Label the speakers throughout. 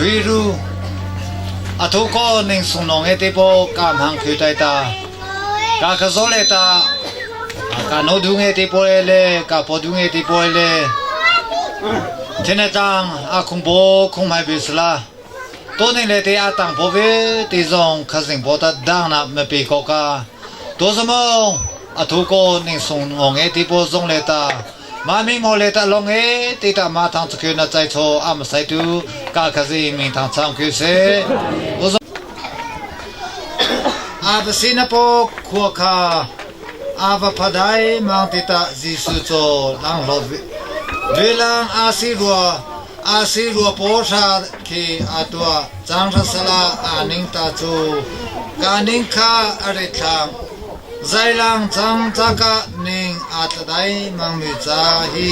Speaker 1: Hui ru a thu ko ning sung nong he te po ka hmang phu tai ta ka ka zo le ta ka no du nge te po le ka po du nge te po le thene tang a khung bo khung mai be sla to ning le te a tang po ve te zong kha sing po ta dang na me pe ko ka to zamo a thu ko ning sung ngong e te po zong le ta Ma mi ngo le ta long e ti ta ma thang chu na chai cho am sai tu ka khazi ming thang chang khu se a va si na po khua kha a va phadai mang ti ta Jesu cho lang hlo ve lang a si rua a si rua po sha khi a tua chang ra sala a ning ta chu ka ning kha a re thlang Zailang cang caka ning aa tladai mangmi ca hi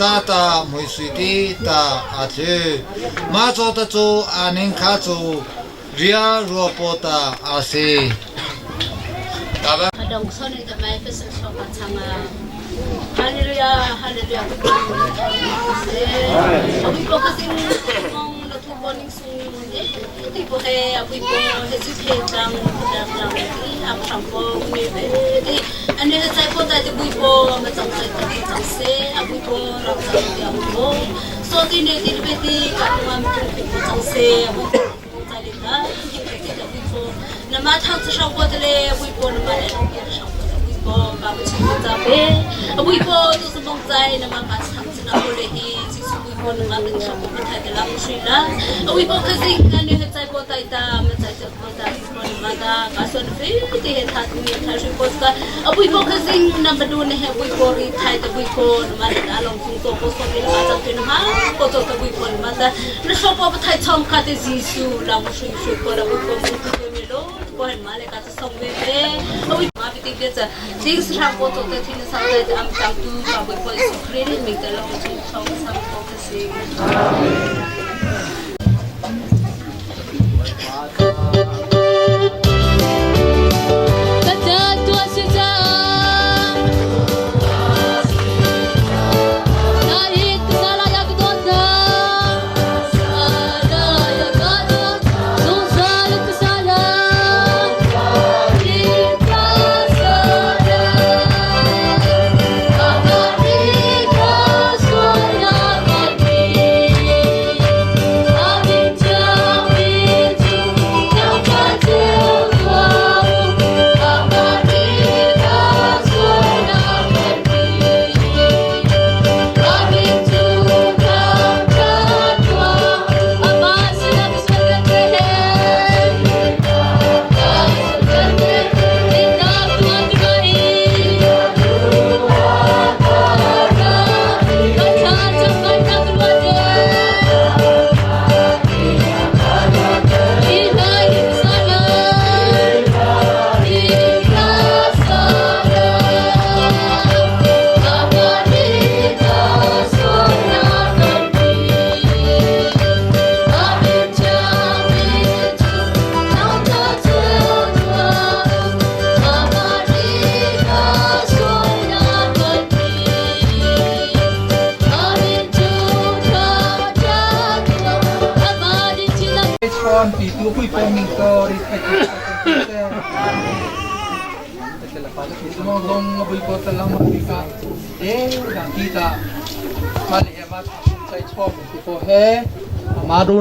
Speaker 1: tata muisui ti ta aa thlu. Mah caw ta cu aa ning kha cu ria rua paw ta aa si.
Speaker 2: Hallelujah, hallelujah.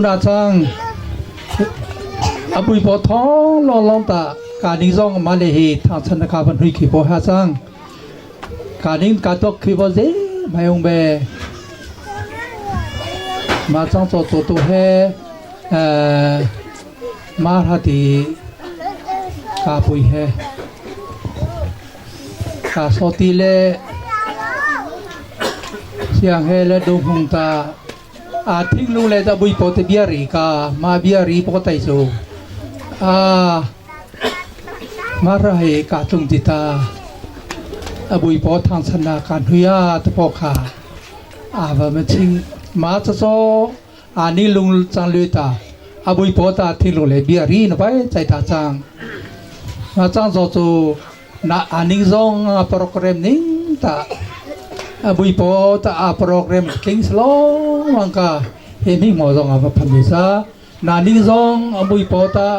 Speaker 3: Ma cang a pui po thong long long ta ka ning zong ma le hi thang chan ka van hui khi po ha cang ka ning ka tok khi bo ze mai ung be ma chang cho to to he ma ha ti ka pui he ka so ti le siang he le dong hung ta a thing lung le ta bui po te bia ri ka ma bia ri po tai chu a ma ra he ka tung ti ta a bui po thang chan na kan huya te po kha a va ma ching ma cha cho a ni lung chang lu ta a bui po ta thing lung le bia ri na bai chai ta chang ma chang zo chu na aning zong a program ning ta a bui po ta a program king slo wang ka he mi mo zong a va pham sa. Na ning zong a mui po ta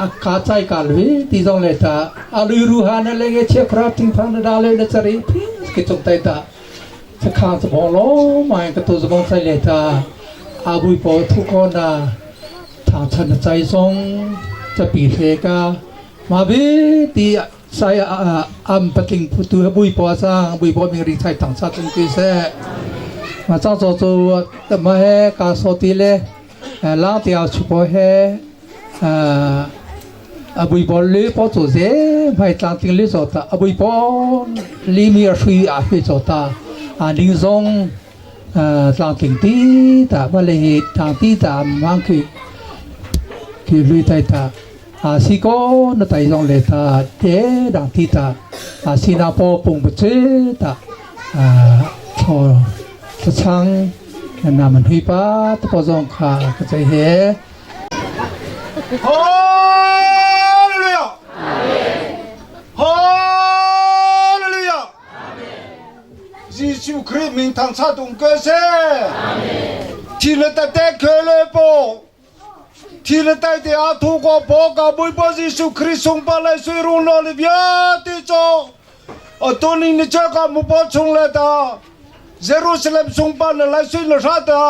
Speaker 3: a ka chai kal ve ti zong le ta a lui ru ha na le ge che khra ting phang na da le na chari phi ke chung tai ta chakhang cha bong lo mai ka tu zong sai le ta a bui po thu ko na thang chan na chai zong cha pi hle ka ma bi ti sai am patling phutu bui po sang bui po ming ri chai tang cha chung ki se ma chang cho chu ma he ka so ti le lang tiao chu po he a bui po le po chu ze mai tlang ting le zo ta a bui po li mi a shui a hui zo ta a ning zong tlang ting ti ta ba le hi tang ti ta mang ki ki lui tai ta a si ko na tai zong le ta te dang ti ta a si na po pung bu che ta a tho tha chang na man hui pa ta po zong kha ka chai he.
Speaker 4: Hallelujah! Hallelujah! Jesuh Khrih min thangṭhat um ko seh. Thi le tate khe le po thi le tai te a thu ko po ka Bawipa Jesuh Khrih sungpa lai sui rung lo le vialte cho atu ning ni che ka mu po chung le ta Jerusalem sungpa le lai sui le hra ta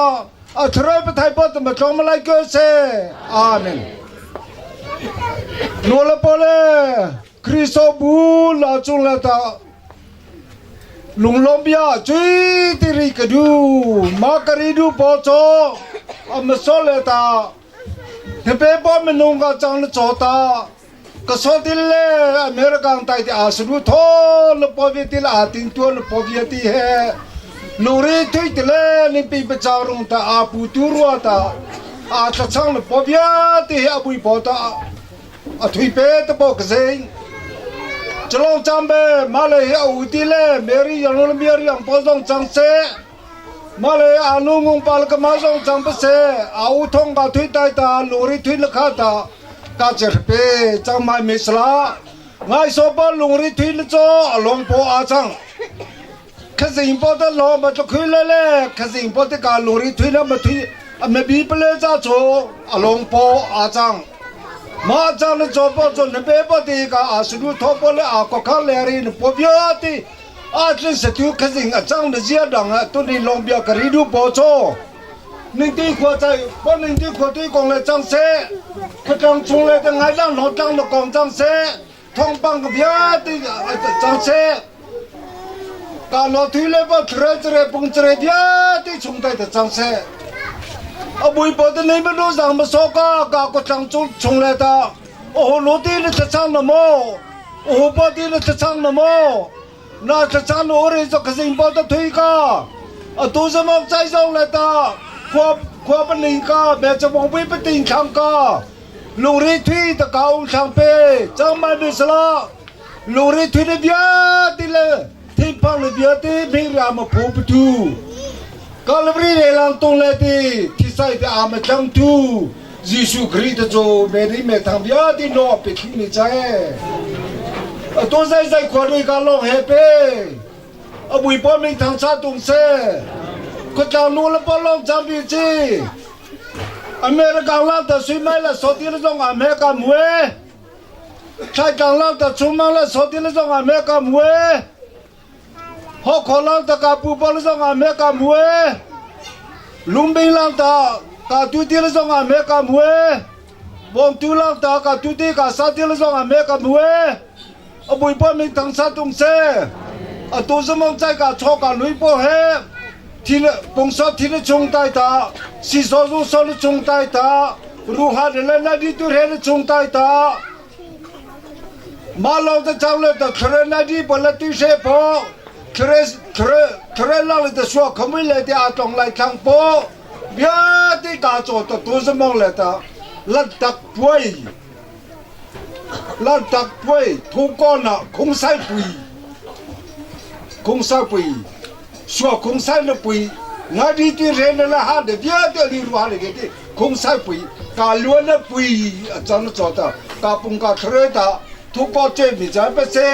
Speaker 4: a throi pathai po ta ma tlong ma lai ko se. Amen. No le po le Kristo bu la chung le ta lunglawm bia cui tiri ka du ma ka ri du po cho am so le ta hepe po minung ka chang le cho ta ka so til le American tai ti a su tho le po vi til a ting tu le po vi ti he lungri thui ti le ni pi pa chang rung ta a pu tu ruwa ta a tla chang le po via ti he a bui po ta a thui pe te po ka zing chalong cham be ma le a u ti le Mary yang lo Mary yang po zong chang se ma le a nu ngung pal ka ma zong chang pa se a u thong ka thui tai ta lungri thui le kha ta ka cher pe chang mai mi sla ngai so pa lungri thui le cho a long po a chang kha zing po ta lo ma tlu le le kha zing po te ka lungri thui le ma thui a me bi pale cha cho a long po a chang ma chang le cho po cho ne pe po ti ka a su du tho po le a ko kha le ri ne po bia ti a tli se tu kha zing a chang ne zia dang a tu ni long bia ka ri du po cho ning ti khua chai po ning ti khua ti kong le chang se kha tang chung le te ngai lang lo tang lo kong chang se thong pang ka bia ti chang se ka lo thui le po thre chre pung chre bia ti chung tai ta chang se a bui po te nei ma no zang ma so ka ka ko tlang chung chung le ta o lo ti le cha chang na mo o po ti le cha chang na mo na cha chang no re zo ka sing po ta thui ka a tu za mok chai zong le ta khua khua pa ning ka me cha mong pi pa ting thang ka lungri thui ta ka um thang pe chang mai mi sala lungri thui le bia ti le thi phang le bia ti phing ra ma phu pu tu Calvary le lang tung le ti thi sai te a ma chang tu Jesu Christ te cho Mary me thang bia ti no pe thi mi chai a to zai zai khwa rui ka long he pe a bui po ming thang cha tung se ko tlang nu le po long chang bi chi America lang ta sui mai la so ti le zong America mue Thai tlang lang ta chung mang la so ti le zong America mue Ho kho lang ta ka pu pa le zong America mue Lumbing lang ta ka tu ti le zong America mue Bom tu lang ta ka tu ti ka sa ti le zong America mue A bui pa ming thang sa tung se a tu zamong chai ka cho ka lui po he thil pongso thil chung tai ta si so zu so chung tai ta ru ha le na di tu re chung tai ta ma lo ta chang le ta thre na di po la tu she po thre thre thre la le ta swa khamui le ti a tong lai thang po bia ti ka cho ta tu zamong le ta lan tak puai lan tak puai thu ko na khung sai pui khung sai pui sua khung sai le pui nga di ti re le la ha de bia te li ru ha le ti khung sai pui ka luan le pui a chan cho ta ka pung ka thre ta thu ko che mi cha pe se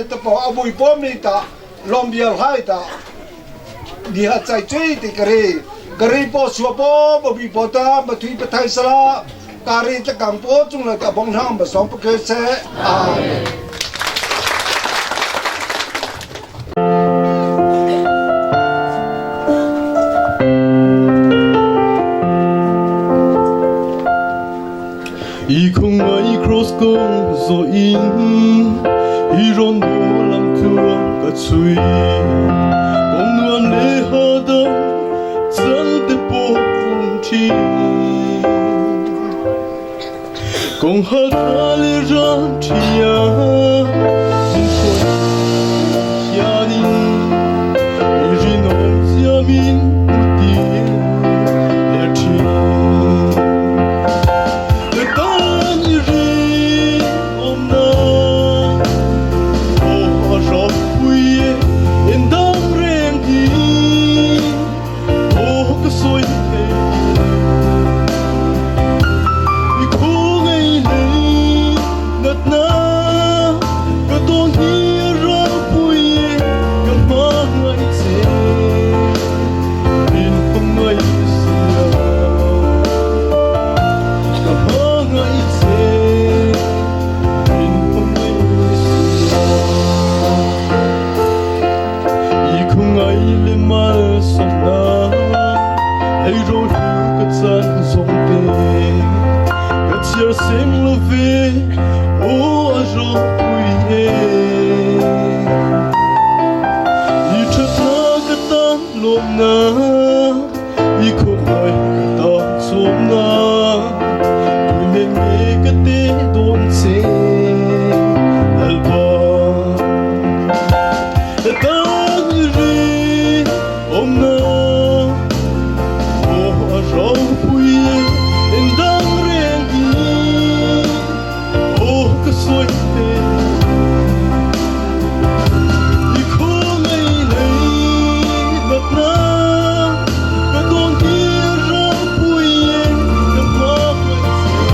Speaker 4: ta po a bui po mi ta lom bia hai ta ni ha chai chui ti kare Kari po sua po bobi po ta mathui pathai sala kari tlakang po cung le ka bong hlang ba song pakhe se. Amen.
Speaker 5: I khung ngai cross kong zo in i ron do lam tluang ka chui kong nuam le hadam cang te po um thi kong hal tha le ram thia min hruai hianin i rinom ziamin uti le thi le tan i ri om na o a rop pui in dang reng hi o ka soi he i khu ngei lei nat na ka ton hi ra pui ka ma ngai che min ngai sia ka ma ngai che min ngai sia i khu ngai le mal som na ei ro hu ka chan zong te ka chiar sing lo ve o a ro pui e i that na ka tan lom na i khu ngai ka ta chom na tu ne nge ka te don che alba tan ri om na o a ro pui in dang reng hi o ka soi te i khu ngei lei nat na ka ton hi ra pui ka ma ngai che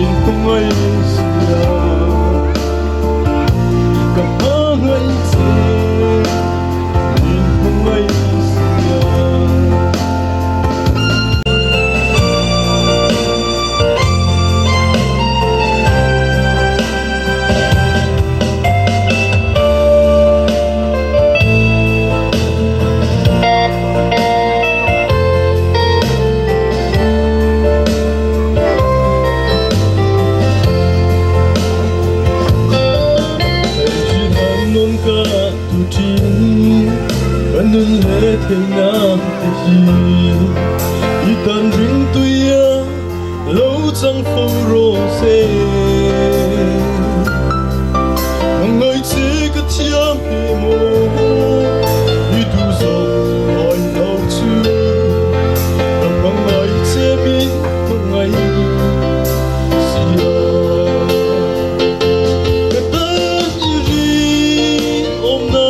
Speaker 5: in ko ngai sia ka ma ngai che in ko ngai sia. Nun ka tu thin kanun le theina te hi i tan ring tuya lo chang fo ro se ngai che ka thiam he mo i du zo ai lo chu ka ngai che mi ngai sia ka tan i ri om na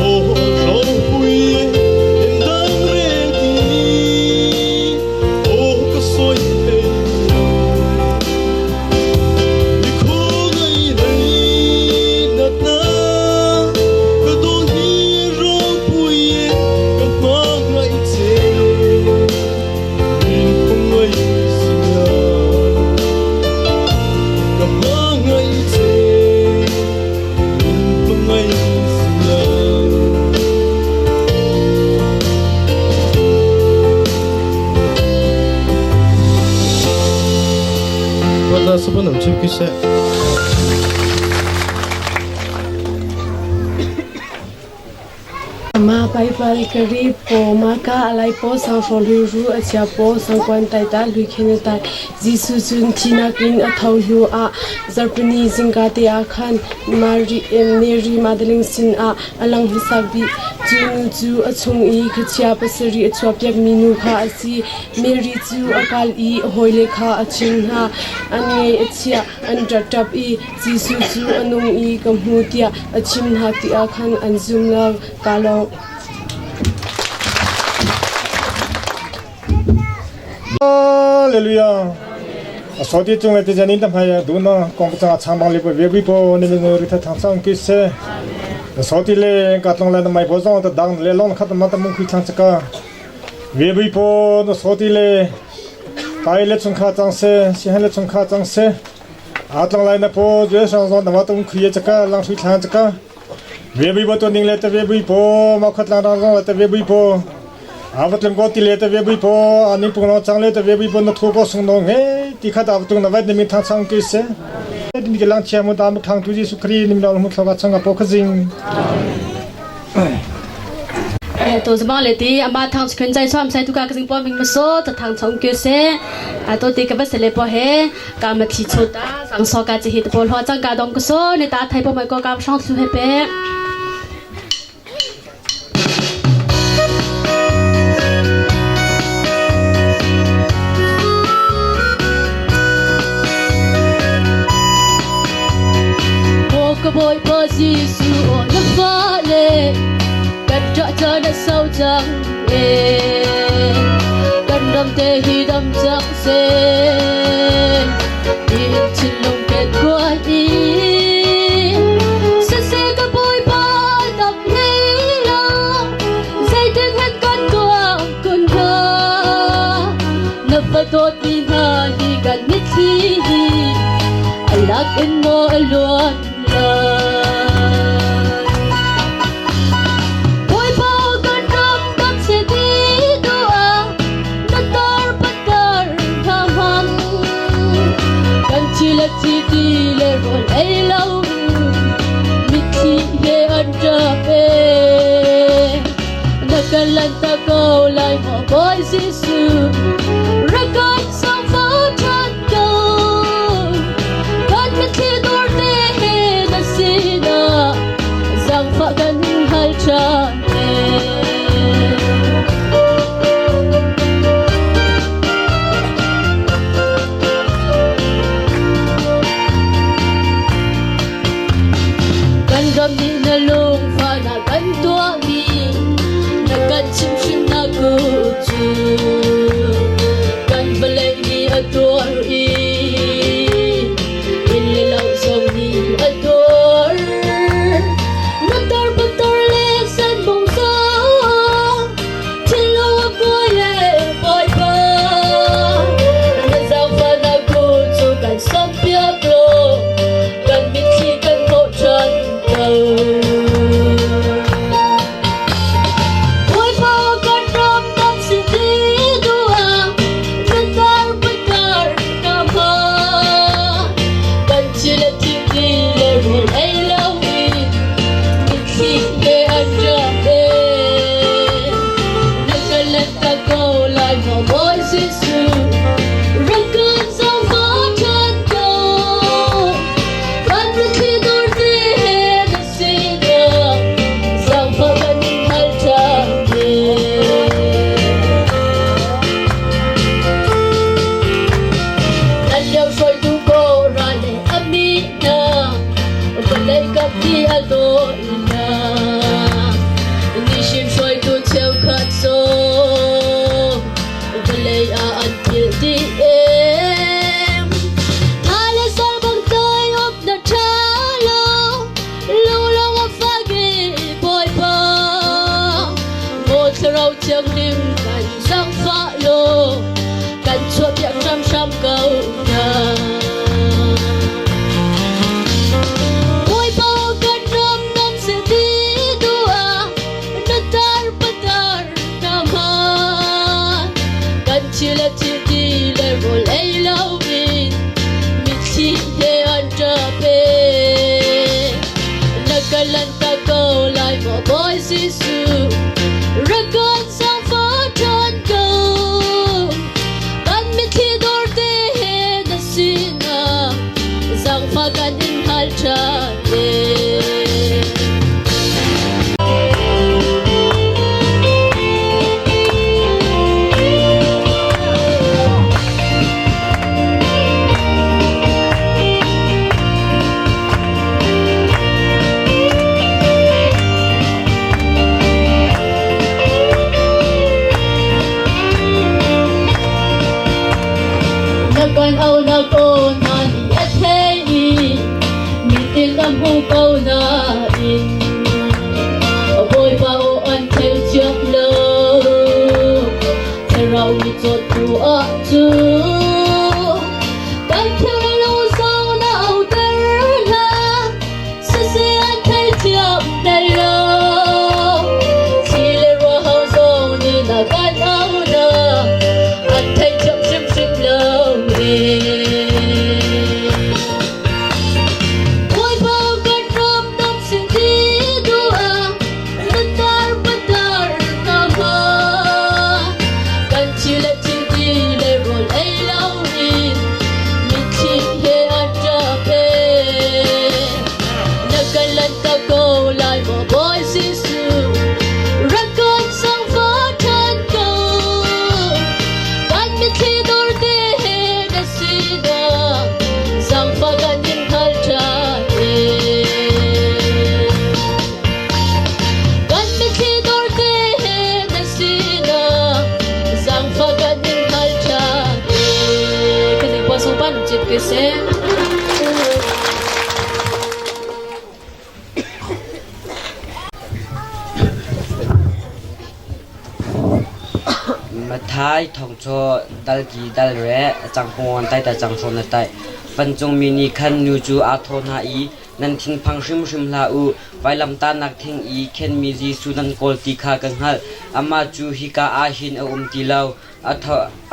Speaker 5: o ro pui in dang reng hi o ka soi he i khu ngai lei nat na ka don hi ro pui ka ma ngai che in ko ngai sia ka ma ngai che in ko ngai sia.
Speaker 6: Wala sa pa nam chim ki se.
Speaker 7: Ma pai pal kari po ma ka alai po sang fo lui ru a chia po sang kwan tai ta lui khen tai Jesu chun thina kin a tho hnu a zarpani zingka te a khan Mary Mary Magdalene sin a alang hmasak bi cu nu cu a chung i khuachia pasarih a chuahpiak mi nu kha a si. Mary cu a kal i a hawile kha a chim hna. An ngaih a chia, an ṭap i Jesuh cu a nung i ka hmu tiah a chim hna tikah khan an zum lo. Ka lawm.
Speaker 8: Hallelujah. Asoti chung le tijan in tamhai du na kong chang chang bang le po ve bi po ne ne ri tha thang sang ki se. Na so ti le ka tlong le na mai po zong ta dang le long khat ma ta mung khui thlang chaka ve bui po na so ti le tai le chung kha chang se si han le chung kha chang se a tlong lai na po je sang zong na ma tung khui chaka lang thui thlang chaka ve bui bo to ning le ta ve bui po ma khat lang rang zong le ta ve bui po a va tlem ko ti le ta ve bui po ani pung lo chang le ta ve bui po na thu ko sung no nge ti khat a tung na vet ni mi thang chang ke se ni ke lang chia mu da mu thang tu Jesu Khri ni mi lo mu thlo ka chang ka po khazing.
Speaker 9: To zama le ti ama thang khun jai som sai tu ka sing po ming ma so ta thang chong kyo se a to ti ka ba se le po he ka ma thi chu ta sang so ka chi hi po lo chang ka dong ko so ne ta thai po mai ko kam shong thu he pe. Ka boy pa Jesu o na fa le kan cha cha na sau chang e kan ram te hi dam chang se in chin long ket kwa i se se ka boy pa dam nei lo zai ten het kan tua kun ha na fa tot mi na hi kan mit thi hi alak in mo aluan Boy pa kan ram dam se di dua na tar patar ham ham kan chi la chi ti le rol ei lo mi thi he an tra pe na kan lan ta ko lai mo boy Jesu rakan sang fa chan ko kan mi thi dor te he na si na giang fa kan hal cha e. Kan ram ni na lung fa na kan tua mi na kan chim chim na ku chu kan balai ni atur i in le lau song ni atur na tar patar le san bong sa thiên lo ko ye boy pa na giang fa na ku chu kan sam pia pro kan mit thi kan mo chan ko. Boy pa kan ram dam si ti dua na tar patar na ma kan chi la chi ti le rol ei lo mi mit thi he an ra e na kan let ta ko lai mo boy Jesu rakan sang fa chan ko kan mi thi dor te he na si na sang fa kan hal cha e. Nan liao soi tu ko ra le ami na balai kap ti a do na ni shim soi tu cheu khat so balai a an til ti em tha le sal bang tai op na tha lo lo lo wa fa ge boy pa mo thro chiang lim kan sang fa lo kan chua piak sam sam cầu na. Boy pa kan ram dam se ti dua na tar patar na ma kan chi la chi ti le rol ei lo min mi thi he an tra pe na kalan ta ko lai mo boy Jesu rakan sang fa chan ko kan mi thi dor te he na si na giang fa kan in hal cha e. Na kan au na ko na ni a the i mi tin am hu ko na in
Speaker 10: Mathai thongchaw dalki dal re changpungon tai ta changsawn na tai. Vancung mi nih khan nu cu aa thaw hna i nan thinphang hrimhrim hlah u. Vailamtahnak thing i khenmi Jesuh nan kawl ti kha ka hngalh. Amah cu hika ah hin a um ti lo.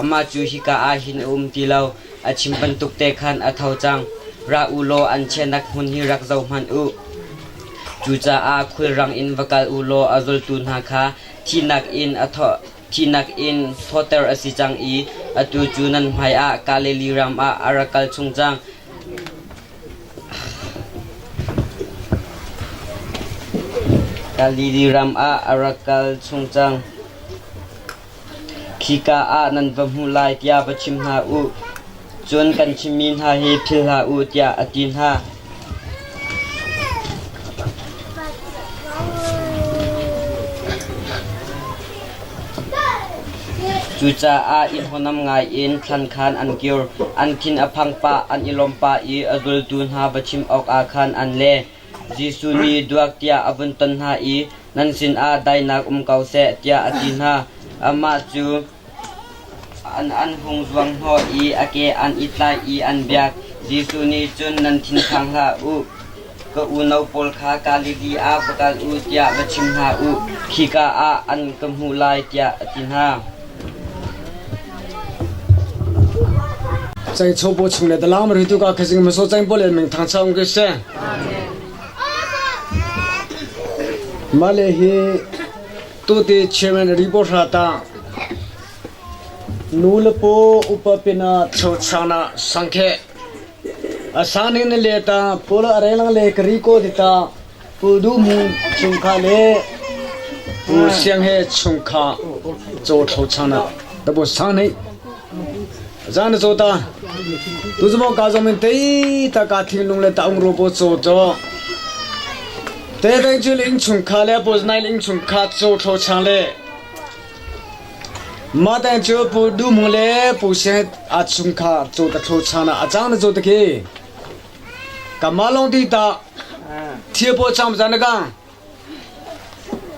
Speaker 10: Amah cu hika ah hin a um ti lo. A chim bantuk te khan a tho cang. Ra u law an chiahnak hmun hi rak zoh hmanh u. Cucaah khulrang in va kal u law a zultu hna kha thihnak in thawhter a si cang i atu cu nan hmaiah Galilee ram ah a rak kal chung cang. Galilee ram ah a rak kal chung cang. Khika ah nan va hmuh lai tiah va chim hna u. Cun kan chimmi hna hi philh hlah u tiah a ti hna. Cucaah i hnawhnam ngaiin thlan khan an kir. An thin a phang pah, an i lawm pah i a zultu hna va chim awkah khan an le. Jesuh nih duak tiah a vun ton hna i nan sinah dainak um ko seh tiah a ti hna. Amah cu an hung zuang hnawh i a ke an i tlai i an biak. Jesuh nih cun nan thinphang hlah u, ka unau pawl kha Galilee ah va kal u tiah va chim hna u, khika ah an ka hmuh lai tiah a ti hna.
Speaker 11: Chang chopo chung le dalam ri tu ka khazing maso chang pole ming thang chang ke se male hi tu te chairman report rata nu le po upa pina cho chana sangkhe asaning ne le ta pola arelang le kri ko dita pu du mu chungkha le pu siang he chungkha cho tho chana ta bo sang nei zan cho ta tu zmo ka zo min tei ta ka thing lung le ta ung ro po cho cho te teng chu ling chungkha le po nai ling chungkha cho tho chang le ma teng chu pu du mu le pu siang a chungkha cho ta tho chana a chang na cho ta khi Kama long ti ta thia po cham zan na gang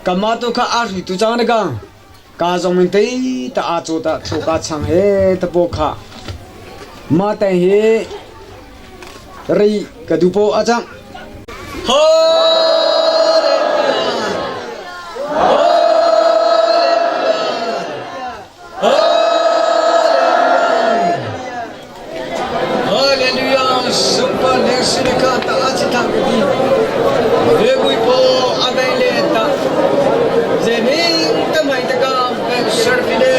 Speaker 11: kama tu kha a ri tu chang na gang ka zong min tei ta a cho ta tho ka chang he ta po kha ma te hi ri ka du po a chang ho Hallelujah sumpa leng sinaka ta achi thang ka ti Rebui po adai le ta zening ta mai ta ka ben sharpine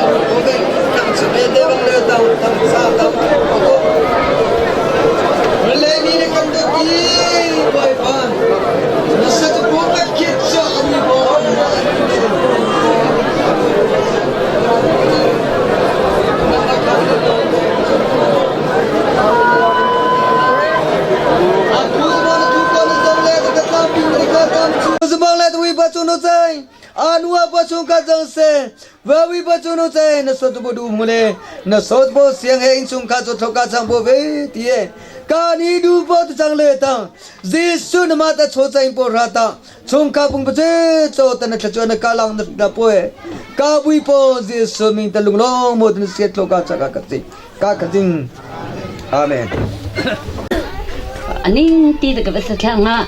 Speaker 11: amu ko ben tang chabe de bang le ta tang sa ta ko le ni ne kan do ti boy pan na sa ko ka khit cha ami bo
Speaker 12: Wawi pa chu nu che na so tu bu du mu le na so bo siang he in chung kha chu thoka chang bo ve ti e ka ni du po tu chang le tang Jesu na ma ta cho chain po ra ta chung kha pung pa che cho ta na thlachu na ka lang na po e ka bui po Jesu ming ta lung long mo tin se tlo ka cha ka ka chi ka ka jing Amen.
Speaker 13: Aning ti ta ka ba sa thlang nga.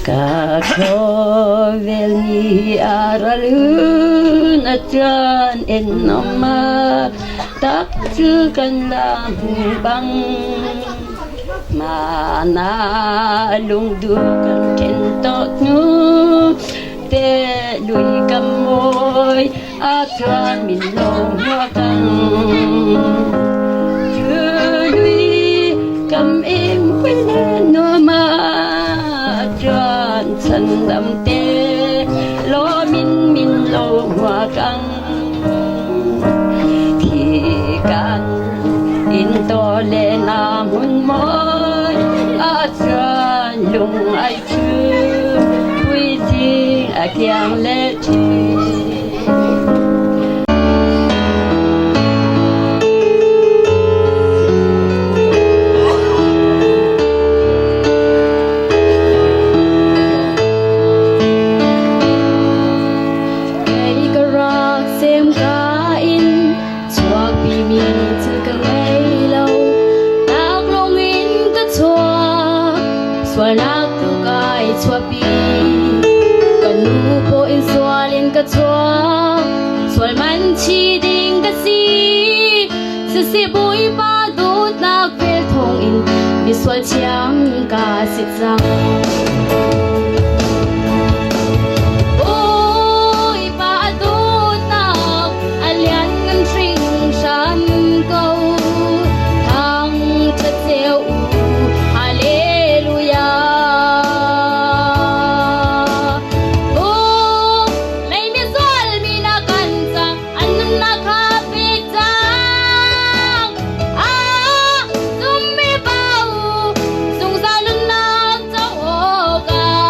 Speaker 13: Ka khawvel ni a ral na chuan en oma tak chu kan la hmu bang mana lungdu kan then to nu te lui kam môi a chuan min lo hoa căng chư lui cầm em quên lên no ma chuan chân đam te lo min min lo hoa căng thì can in to le na mun moi a chuan lung ai chu pui jing a kiang le chi. Kei ka rak sem ka in chuak pi mi thil ka ngei lo tak lawng in ka chuak sualnak tu kai chuahpi ka nu paw in sual in ka chuak sual man chi ding ka si siseh Bawipa dawtnak vel thawng in misual thiang ka si cang. Bawipa a dawtnak a lianngan hringhran ko. Thangṭhat cio u, Hallelujah. Aw, lei misual mi na kan cang, an nunnak kha pek cang. Ah, zummi pa u, zungzal nunnak co awkah.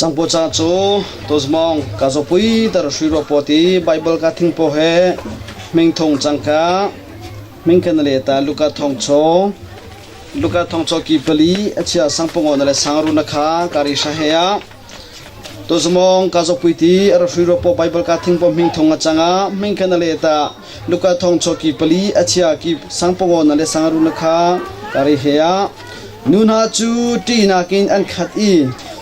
Speaker 6: Changpo cha chu tozmong ka zo pui tar shui ro po ti Bible ka thing po he ming thong chang ka ming kan le ta Luka thong cho Luka thong cho ki pali achia sangpongo na le sangru na kha kari sha he ya tozmong ka zo pui ti ar shui ro po Bible ka thing po ming thong achanga ming kan le ta Luka thong cho ki pali achia ki sangpongo na le sangru na kha kari he ya Nu hna cu ṭihnak in an khat i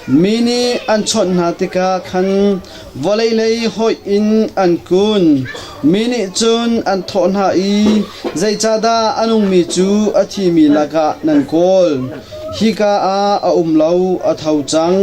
Speaker 6: mi nih an chawnh hna tikah khan vawlei lei hoih in an kun. Mi nih cun an thawh hna i, Zeicahdah a nungmi cu a thimi lakah nan kawl? Hika ah a um lo, a tho cang.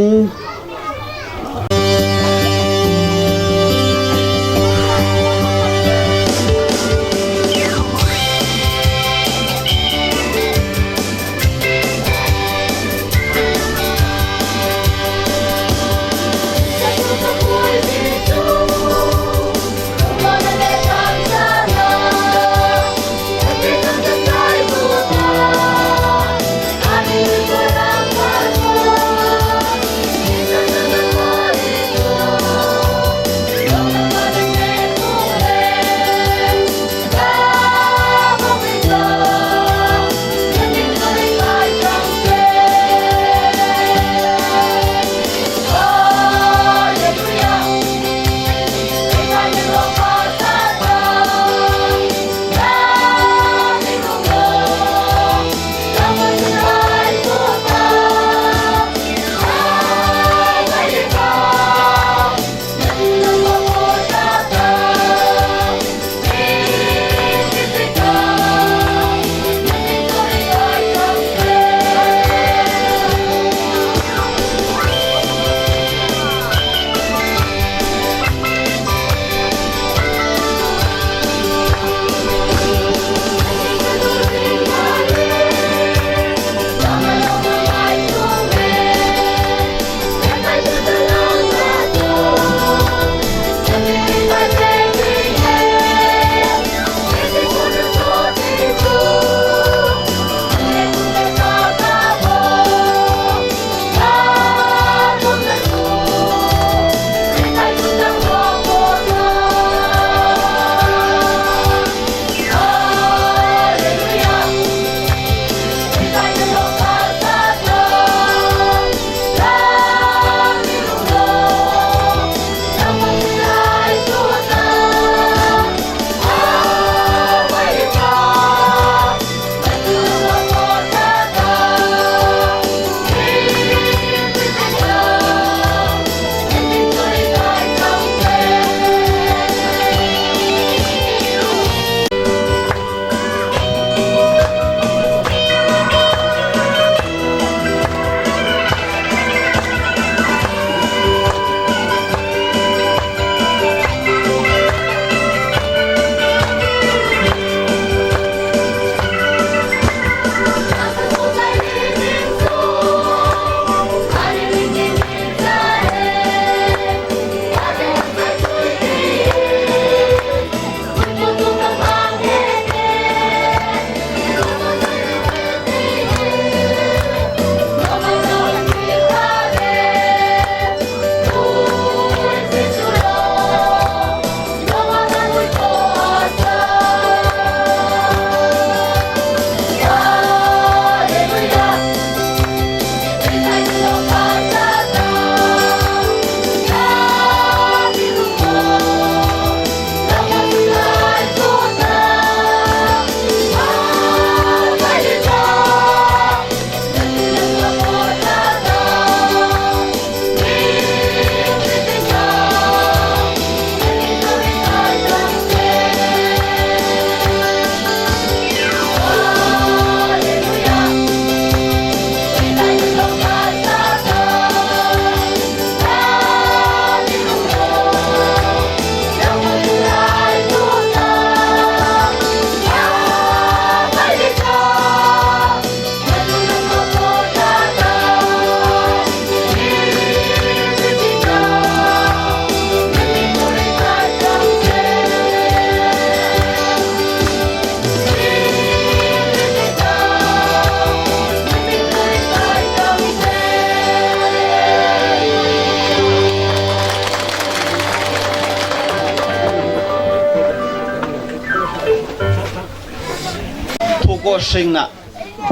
Speaker 6: Thu ko hring na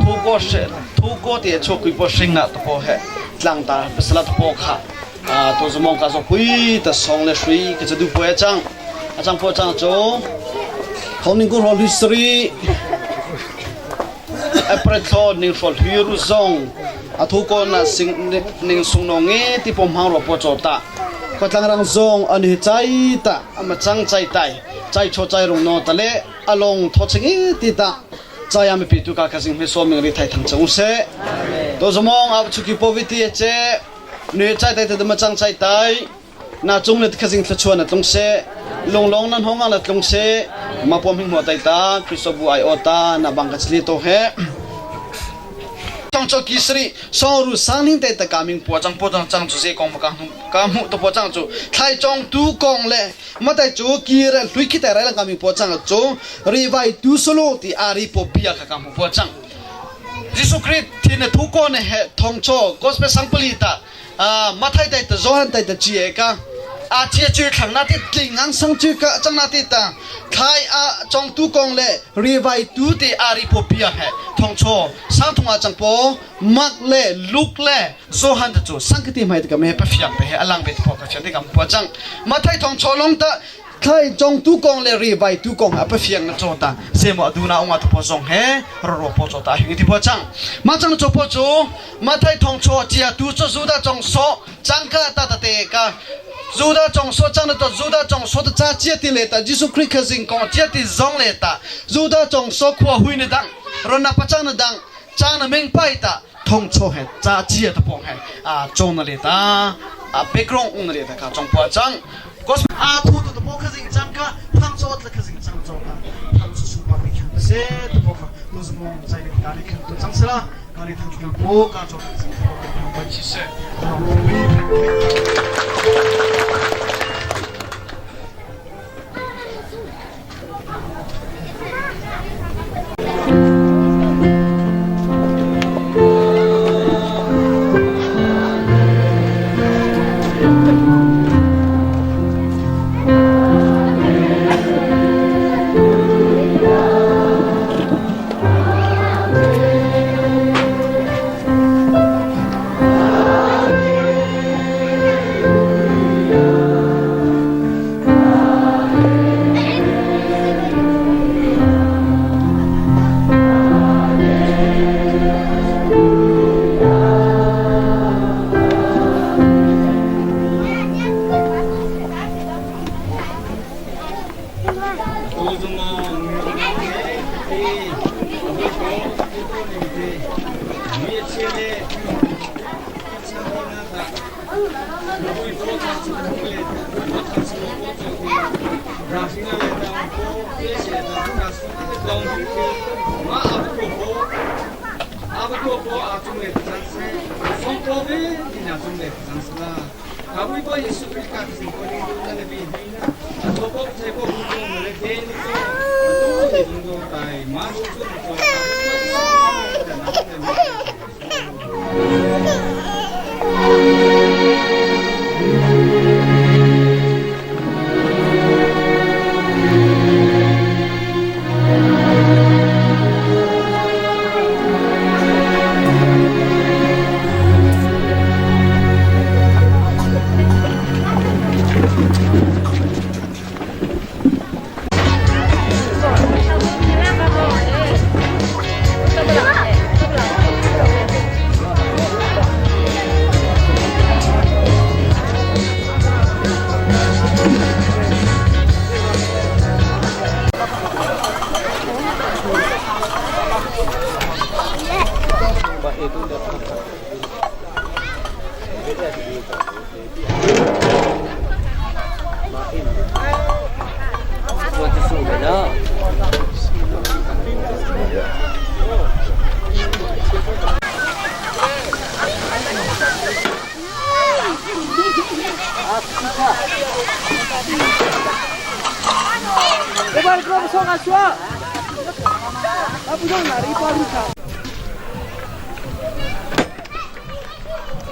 Speaker 6: thu ko thu ko ti chu kui po hring na to po he tlang ta pasala to po kha to zumong ka zo pui ta song le shui ka chu du po chang a chang po chang chu thong ning ko ro lu sri April thlo ning hrol hui ru zong a thu ko na sing ning sung no nge ti pom hang ro po cho ta kotlang rang zong an hi chai ta ama chang chai tai chai cho chai rung no ta le along tho ching i ti ta chai ami pi tu ka ka sing me so ming ri thai thang chang se to zomong ab chuki poviti che ne chai tai ta ma chang chai tai Na cung le khazing thluachuah na tlung seh, lunglawng nan hong ah na tlung seh, ma pom hing hmuah tai ta, Kristobu ai aw ta, na bang ka chli to he. Tong cho ki sri song ru sang ning te ta ka ming pua chang po chang chang chu ze kong ma ka ka mu to po chang chu thlai chong tu kong le ma tai chu ki re hlui khi tai rai lang ka ming pua chang chu ri vai tu solo ti ari po bia ka ka mu pua chang Jesu Christ thin thu ko ne he thong cho gospel sangpali ta Mathai tai ta Johan tai ta chi e ka a chia chu thlang na ti tling ang sang chu ka chang na ti ta thlai a chong tu kong le rivai tu te ari po pia he thong cho sang thunga chang po mak le luk le Johan ta chu sang ti mai ka me pa fiang pe he alang pe po ka chen te kam po chang Mathai thong cho long ta Thlai cong tu kong le ri vai tu kong a pafiang na cho ta semo aduna unga tu po zong he ro ro po cho ta hing ti po chang ma chang cho po chu ma thai thong cho chia tu cho juda chong so chang ka ta ta te ka juda chong so chang na to juda chong so ta cha chia ti le ta jisu christ kha jing kong chia ti zong le ta juda chong so khua hui na dang ron na pa chang na dang chang na meng pai ta thong cho he cha chia ta pong he a chong na le ta a background ung na le ta ka chong po chang a thu tu po kha jing chang ka phang cho tla kha jing chang cho ka phang chu su pa pi khan se tu po kha tu zu mong chai le ka le khan tu chang sela ka le thang ka po ka cho ka jing po ka phang pa chi se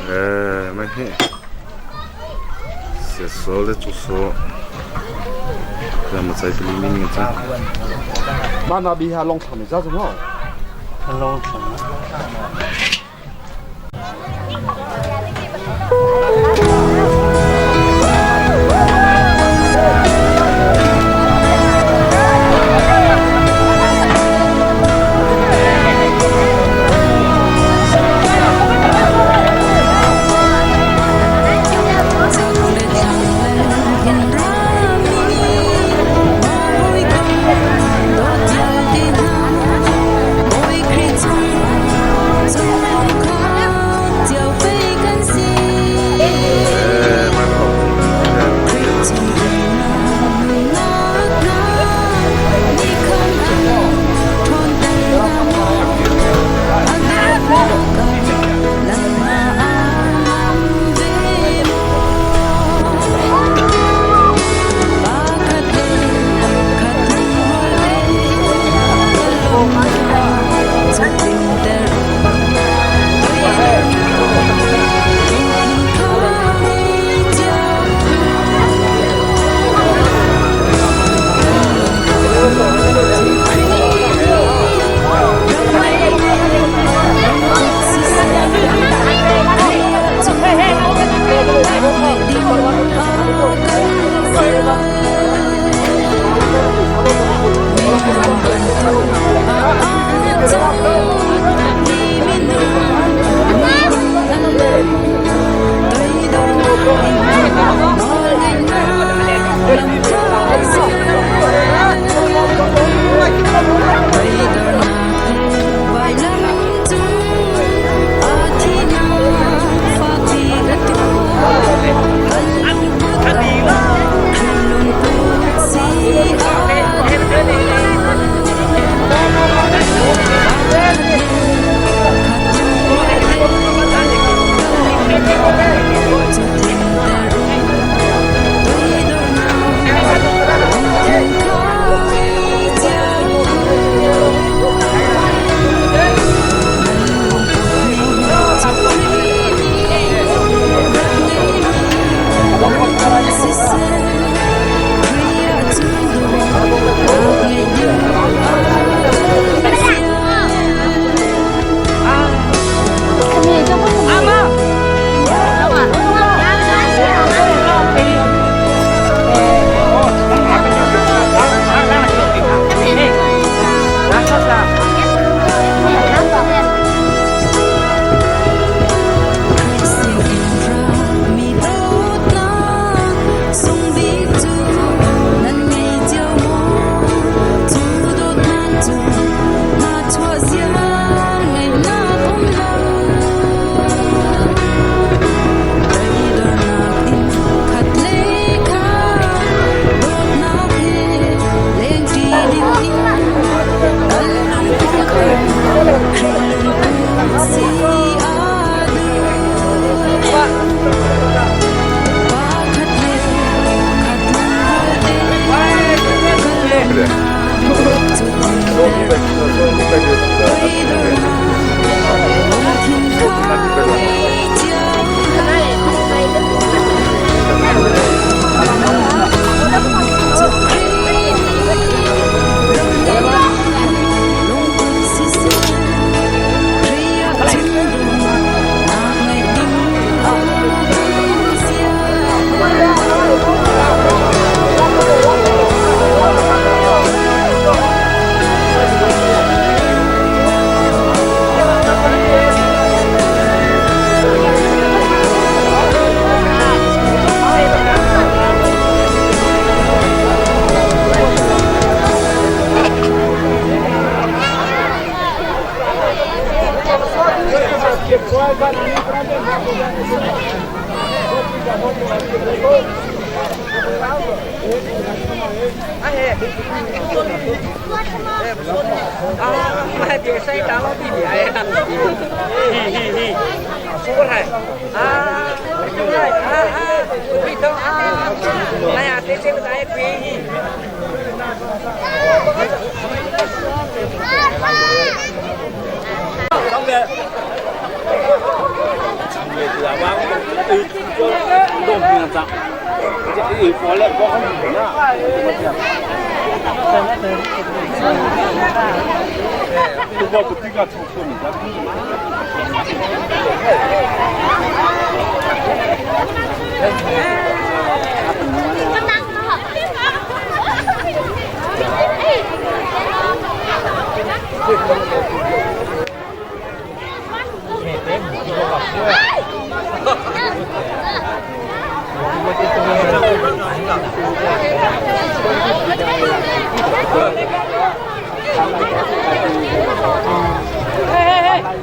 Speaker 14: Eh, ma he. Se sole tu so. Mana bi ha long thang mi za zong
Speaker 15: Long thang.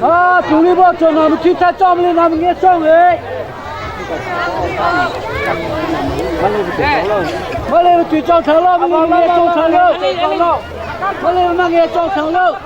Speaker 15: 啊，主力不走，我们去他装的，我们也装哎。我来去装车了，我们也装车了，我来我们也装车了。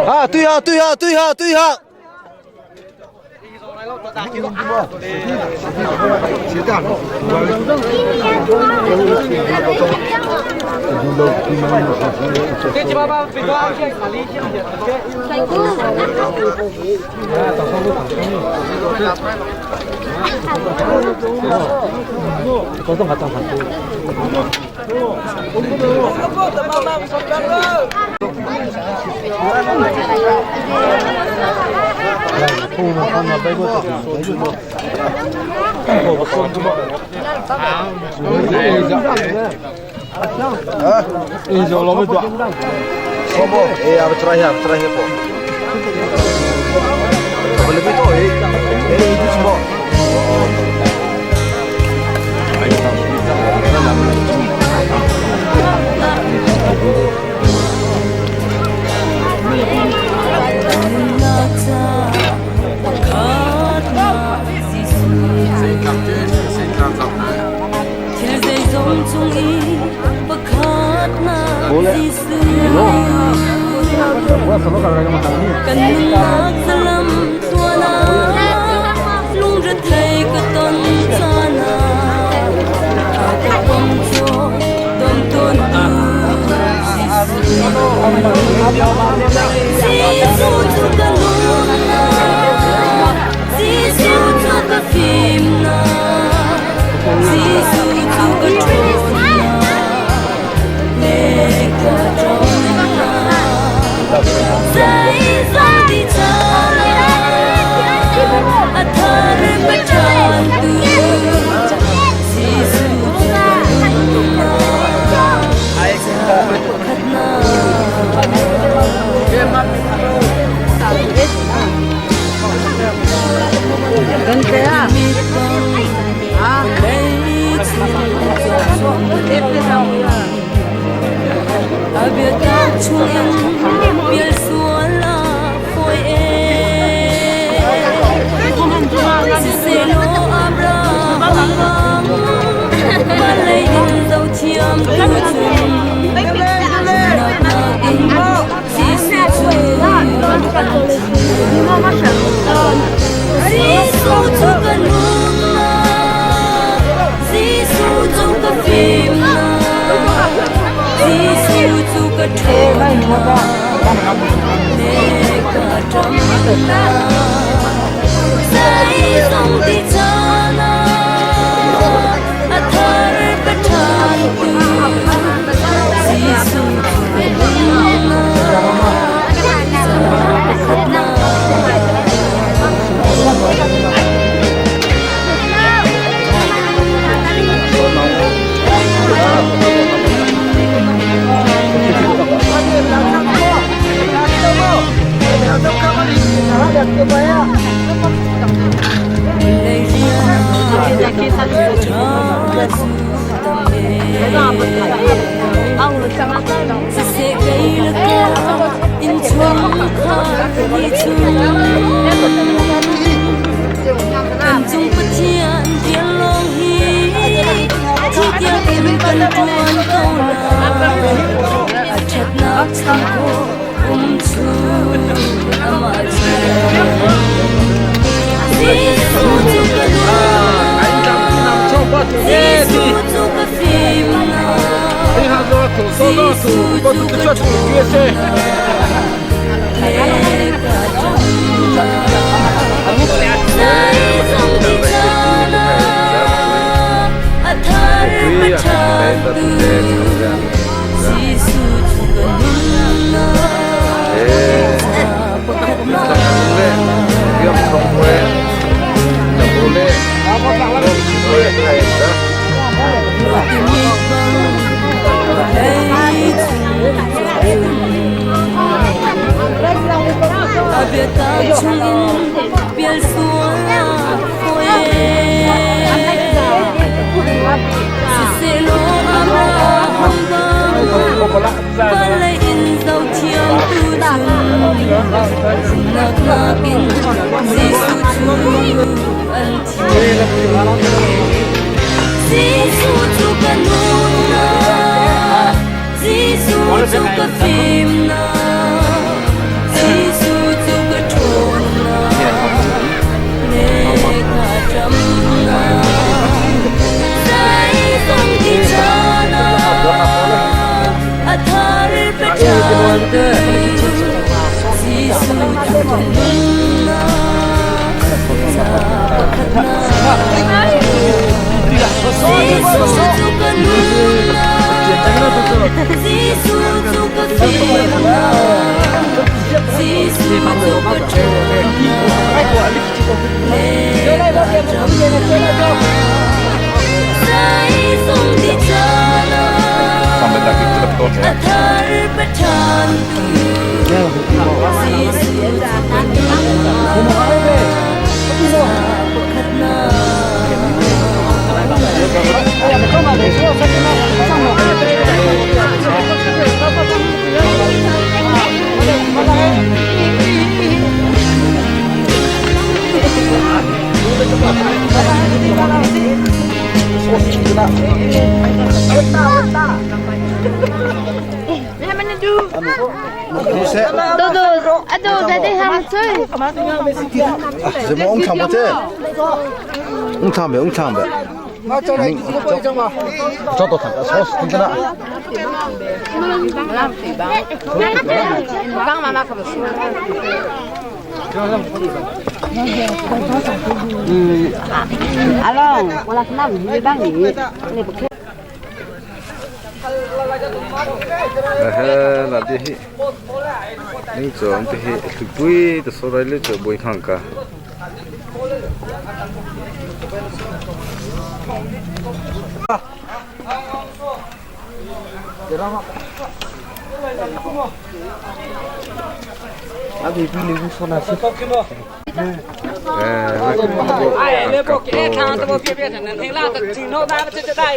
Speaker 12: 啊，对啊，对啊，对啊，对啊。
Speaker 9: Biatak chungin pial sual fawi. Siselaw Abraham bang van lei in zohthiam tu cun zumhnak nakin Jesuh cu an thim. Jesuh cu ka nunnak, Jesuh cu ka fimnak, Jesuh cu ka ṭhawnnak, le ka ṭamnak. Zeizong ti caan ah a thar pe ṭhan tu, Jesuh cu ka nunnak, ca pakhatnak. Jesuh cu ka nunnak, Jesuh cu ka fimnak, Jesuh cu ka ṭhawnnak, le ka ṭamnak. Zeizong ti caan ah a thar pe ṭhan tu, Jesuh cu ka nunnak, ca pakhatnak.
Speaker 14: 什么红肠不这？红肠没红肠呗？找到他，超市听着了。
Speaker 15: 阿龙，我来拿鱼帮你，你不去。
Speaker 14: là đi hi những chỗ ông thì hi tụi tôi số đây lấy chỗ bồi thằng cả
Speaker 15: 哎，你不给看，这不别别成，能拉的进脑袋不这这带。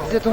Speaker 9: Jesuh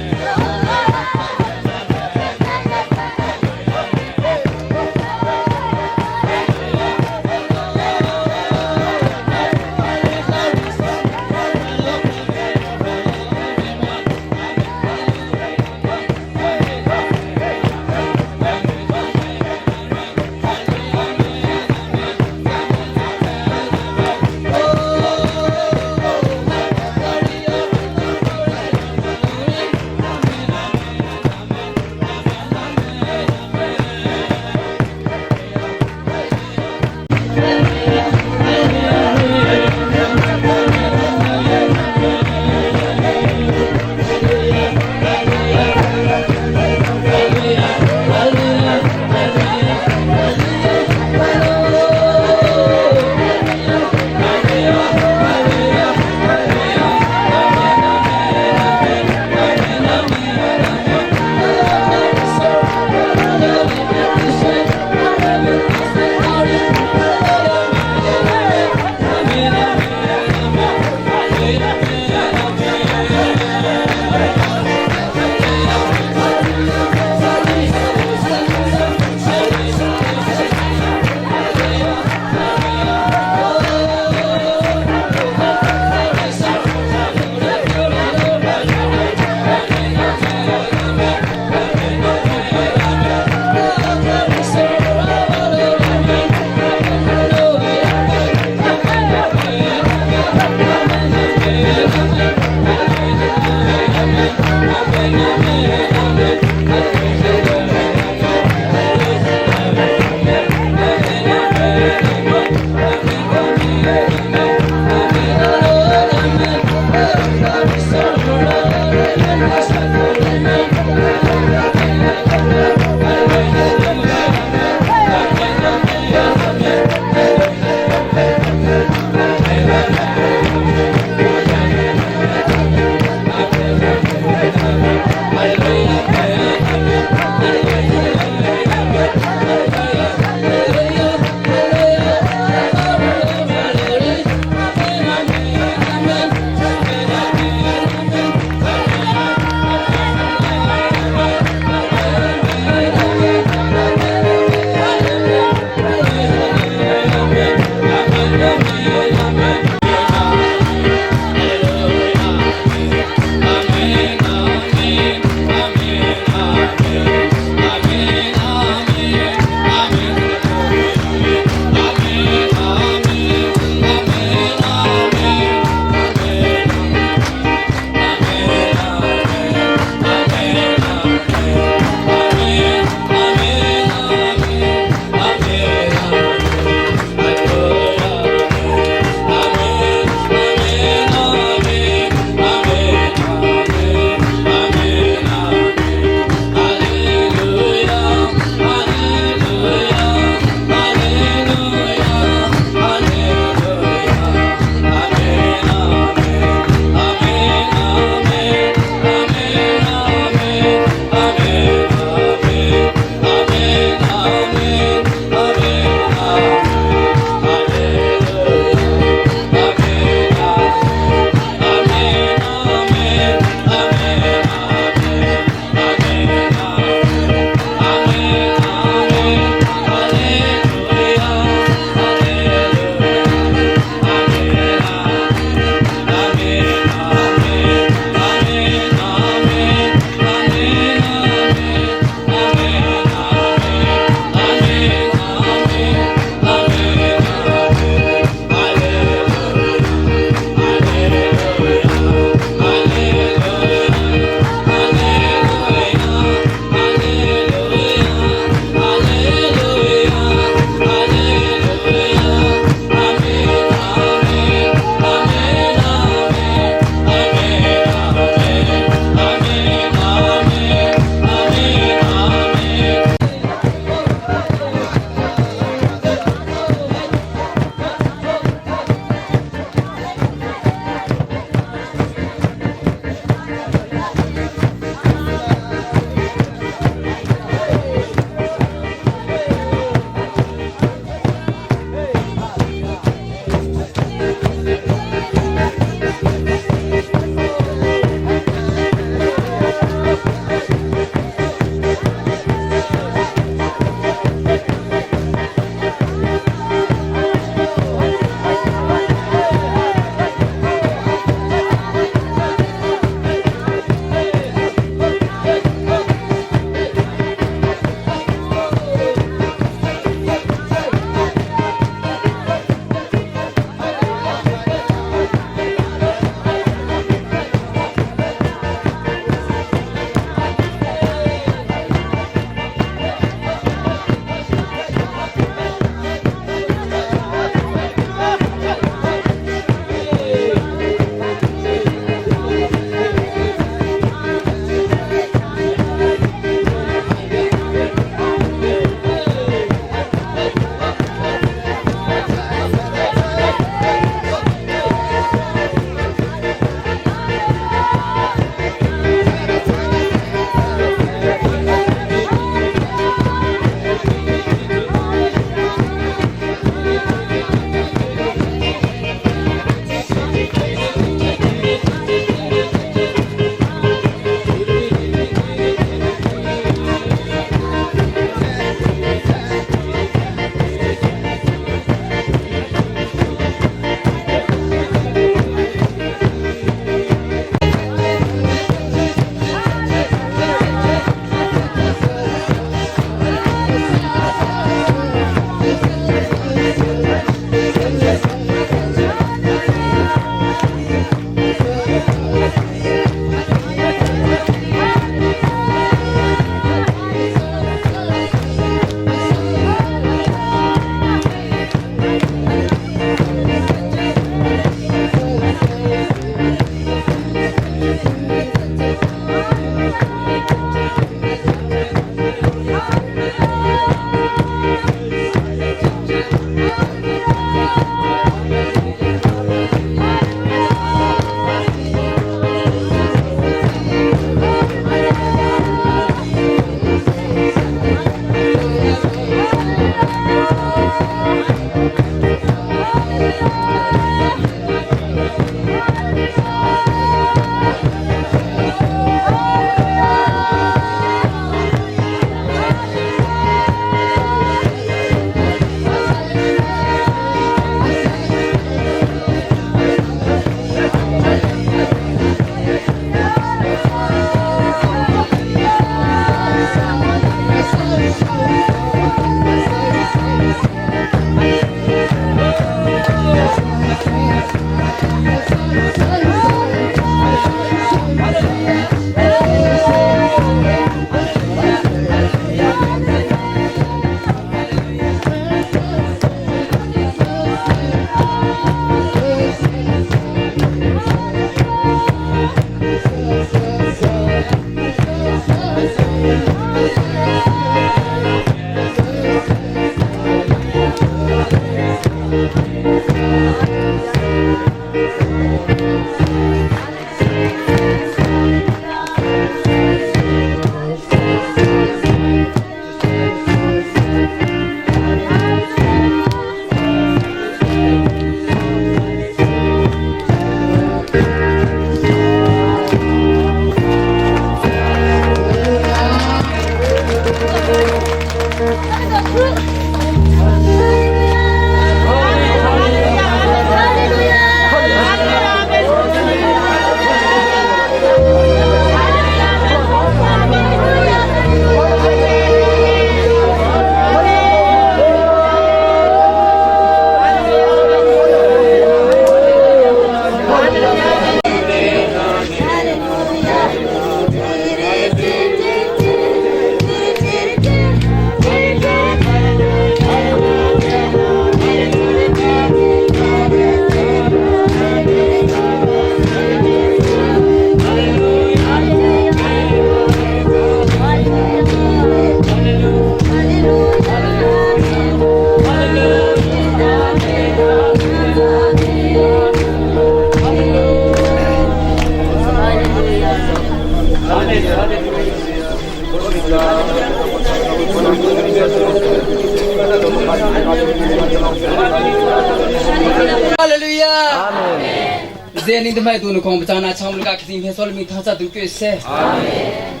Speaker 15: Zening te mai tu nu kong bachana chang mulka khizing he sol mi tha cha tu ke se. Amen.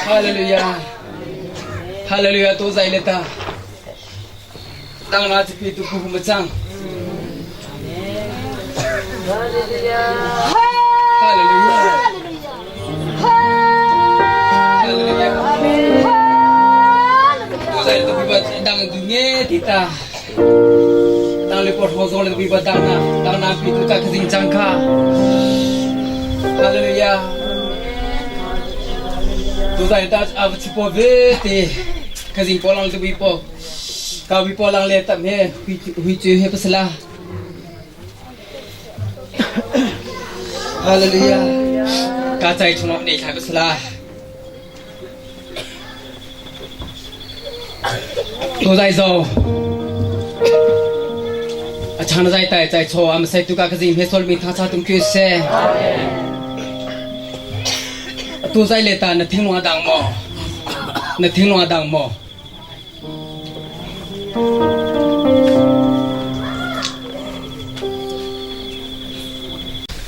Speaker 15: Hallelujah. Hallelujah to zai le ta. Tang na chi tu ku ma chang.
Speaker 2: Hallelujah.
Speaker 15: Hallelujah. Hallelujah. Tu zai tu bi ba dang du nge ti ta. Tang le por ho zo le bi ba dang na dang na pi tu ka khazing chang kha. Hallelujah. Tu zai ta av chi po ve te khazing po lang tu bi po ka bi po lang le tam he hui chu he pasala. Hallelujah. Ka chai chungah nei thai pasala. Tu zai zo a chang zai tai chai cho am sai tu ka ka jing he sol mi tha cha tum kyu se tu zai le ta na thing wa dang mo na thing wa dang mo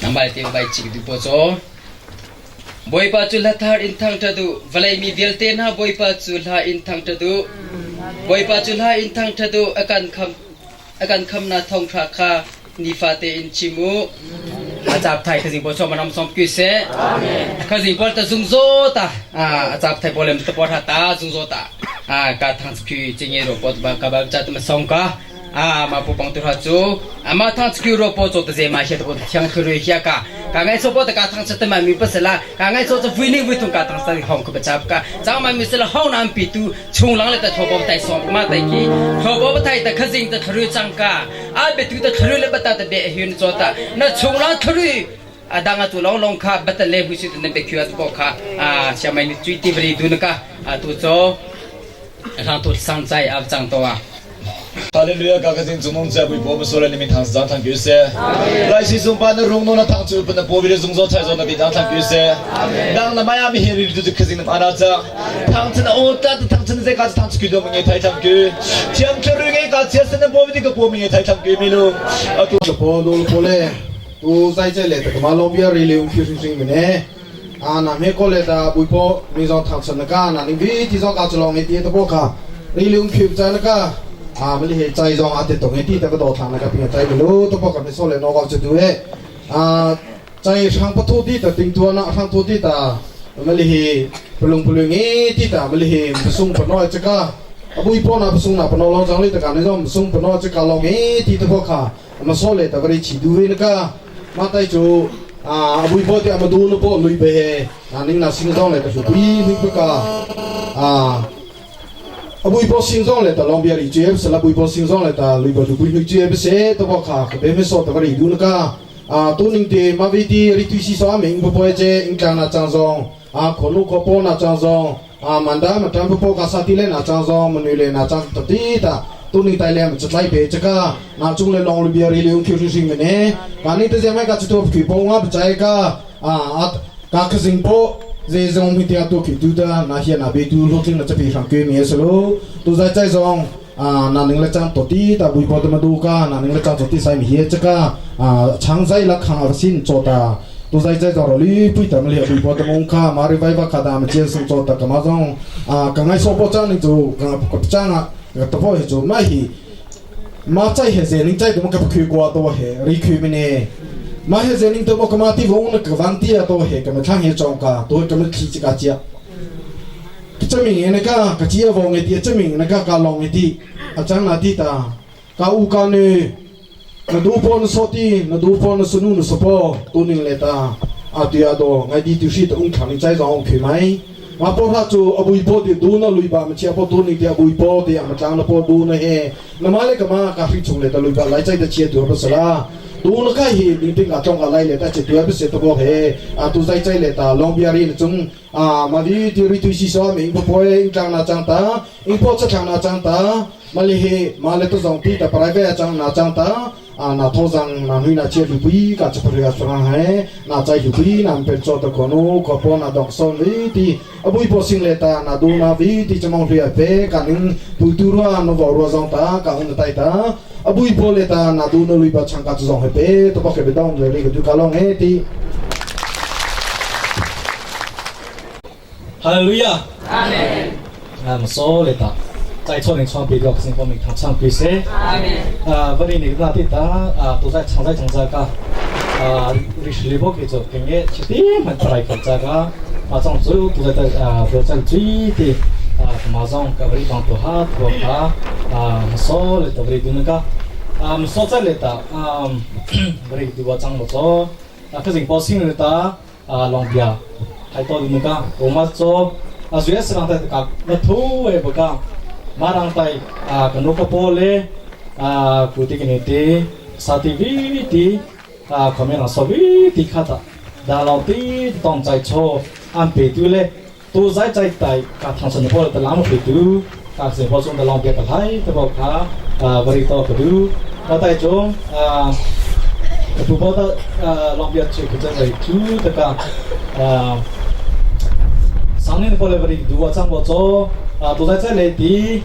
Speaker 15: Nambal te bai chik du po cho Bawipa cu hla thar in thangṭhat u, vawlei mi vialte hna Bawipa cu hla in thangṭhat u. Bawipa cu hla in thangṭhat u, a kan kham a kan khamnak thawngṭha kha nifate in chim u. A cap thai khazing pawl som ram som kyu se. Khazing pawl ta zung zo ta. A cap thai pawl ta por ta zung zo ta. A ka thang kyu chinge ro pot ba ka ba cha ta song ka. A ma pu pang tu ha chu ama thang chku ro po cho ta je ma hia ta thiang thru hia ka ka ngai so po ta ka thang cha ma mi pasala ka ngai so cha vui ni vui tung ka thang sa hong ko ba ka chang ma mi sala hong nam pi tu chung lang le ta tho bo tai som ma tai ki tho bo tai ta khazing ta thru chang ka a be tu ta thru le ba ta ta be hyun cho ta na chung lang thru adang atu long long kha bata le hu si na be khyu atu ko kha a siamai ni chui ti bri du na ka atu cho rang tu sang chai ab chang to a
Speaker 16: Hallelujah ka ka sing zung cha bui po so le min thang zang thang kyu se Lai si sung pa na rung no na thang chu pa na po bi zung zo chai zo na ti zang thang kyu se Dang na maya mi he ri tu ka sing nam ana cha thang chen o ta ta thang chen ze ka thang chu kyu do mi nge thai thang kyu Thiam thlu ru nge ka chia se na po bi ka po mi nge thai thang kyu mi lu
Speaker 17: atu po lo po le tu zai che le ta ma long bia ri le um phi sing sing mi ne a na me ko le ta bui po mi zong thang chen na ka na ning bi ti zong ka chalong nge ti ta po kha ri le um phi cha na ka a ma li he chai zong a te to nge ti ta ka do thang na ka pi chai lu to po ka me so le no ka chu du e a chai rang pa thu ti ta ting tua na rang thu ti ta ma li he pulung pulung nge ti ta ma li he sung pa no cha ka abui po na sung na pa no long chang li ta ka ne zong sung pa no cha ka long nge ti ta po kha ma so le ta bari chi du na ka ma tai chu a abui po te amadu no po lui be he na ning na sing zong le ta chu pui hui pa ka a abui po sing zong le ta long bia ri che sala bui po sing zong le ta lui ba chu pui hui che se to po kha ka be me so ta bari du na ka a tu ning te ma vi ti ri tu si so me ing po po che ing tlang na chang zong a khonu ko po na chang zong a manda ma tam po ka sa ti le na chang zong manu le na chang ta ti ta tu ni tai le ma chatlai pe chaka na chung le long lu bia ri le ung khiu sing me ne ka ni te je mai ka chu to khi po nga chai ka a at ka khazing po ze zong mi tia tu khi tu da na hian na be tu lo tling na chapi rang ke mi slo tu zai chai zong a na ning le chang to ti ta bui po te ma du ka na ning le chang to ti sai mi he chaka a chang zai la khang a sin chota tu zai chai zong ro li pui tam le bui po te mong kha ma ri vai va kha da ma chen sung chota ka ma zong a ka ngai so po chang ni chu ka ka chang a ka to po he chu mai hi ma chai he ze ning chai tu ma ka phu kwa to he ri khu mi ne ma he ze ning to mo ka ma ti vong na ka wang ti a to he ka ma thang he chong ka to ka ma khi chi ka chia 这明那个个只望的啲，这明那个个浪的啲，啊张那啲ta，ka u ka ne na du po na so ti na du po na sunu na so po tu ning le ta a tu ya do ngai di tu shi ta ung khang ni chai zong phi mai ma po tha chu abui po ti du na lui ba ma chia po tu ning ti abui po ti ma tlang na po du na he na ma le ka ma ka hri chung le ta lui ba lai chai ta chia tu pa sala tu na ka hi ning ting ka chong ka lai le ta che tu ya se to bo he a tu zai chai le ta long bia ri na chung a ma di ti ri tu si so mi po po ing tlang na chang ta ing po cha thang na chang ta ma li he ma le to zong ti ta private chang na chang ta a na tho zang na nui na che lu pui ka cha phri sa he na chai lu pui na pe cho ta ko no ko po na dok son vi ti abui po sing le ta na du na vi ti chamong ri pe ka ning pu tu ro no vo ro zong ta ka un tai ta Abui po le ta na du no lui pa chang ka chu zong he pe to pa ke be dong le ri ka du ka long he ti.
Speaker 16: Hallelujah. Amen. Am so le ta 在错灵窗比较生活明堂唱归些。啊，我哋你那啲打啊，都在唱在唱在个啊，你是你不去做经验，是啲蛮出来个在个，啊，从主都在在啊，都在追的啊，马上个不里帮助哈，托哈啊，so le ta bri dun ka啊，so 在le ta啊，bri du wa chang mo cho啊，可是包sinh le ta 啊，long bia 太多的那个，我们做啊，虽然是让他个那土也不讲，马上带啊，跟那个玻璃啊，固定的的，啥的 V 的啊，后面那说 V 的卡的，然后的当在错按别丢嘞，都在在带，啊，唐山的玻璃的那么别丢，啊，生活中的浪别个来，对不卡啊，我里到个丢，我带中啊。不过的呃，浪别去可真来住这个呃。上年过来不里，如果长不做啊，都在这里的，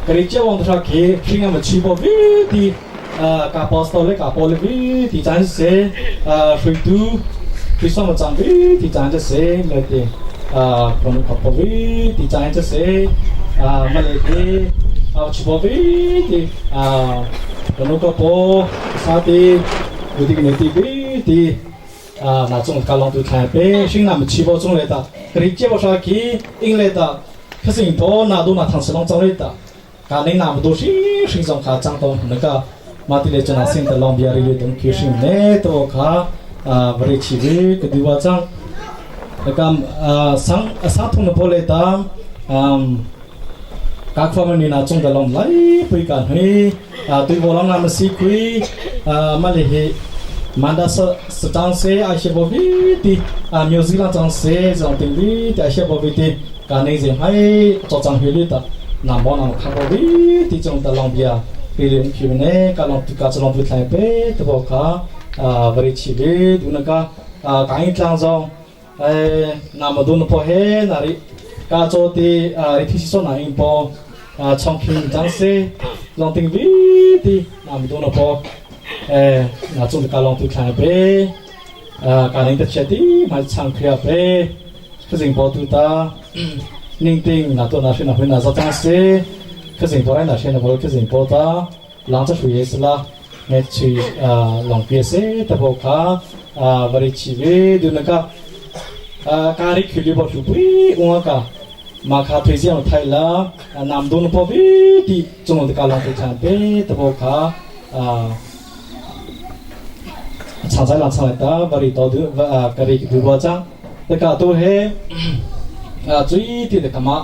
Speaker 16: 格里接往的上去，去俺们去过的，呃，加波斯多嘞，加波嘞的，咱是呃，水都，比上么长的，咱这些来的，啊，可能加波的，咱这些，啊，么来的，啊，去波的，啊，可能加波啥的，有的个内地的。啊，那种搞浪都看呗，新那么七八种来的，可你接不上去，应来的，可是你多那都那唐斯啷种来的，看你那么多是身上卡长到那个，马蒂来就那新的浪比亚里东去是呢都卡啊，不是起的个地方长，那个啊上上通的玻璃的，嗯，各方面你那种的浪来不干嘿，啊，对我浪那么西亏，啊，马里嘿。曼达是是张些阿些波比的啊，music 那张些张定比的阿些波比的，干那些还做张回来的，那么那看波比的种的浪比啊，比如去呢，干浪干这浪比台北，对不卡啊，不是去的，就那个啊，干一张张，哎，那么多那波嘿那里，干做的啊，一提起说那一波啊，重庆张些，浪定比的，那么多那波。哎，那种的搞浪都看呗，啊，搞人的吃的，还唱歌呗，可是包都打，宁定那都那些那会那啥东西，可是包来那些那包可是包打，浪子属于是啦，那去啊浪别些，特别卡啊，不里去呗，就那个啊，咖喱去里包就不，我个。马卡推荐我太啦，啊，南东的包呗的，中国的搞浪都看呗，特别卡啊。长在啷长来的，把里到的啊，格里ดูว่าจังแต่ก็ตัวเฮอ่าจุยที่เด็กมา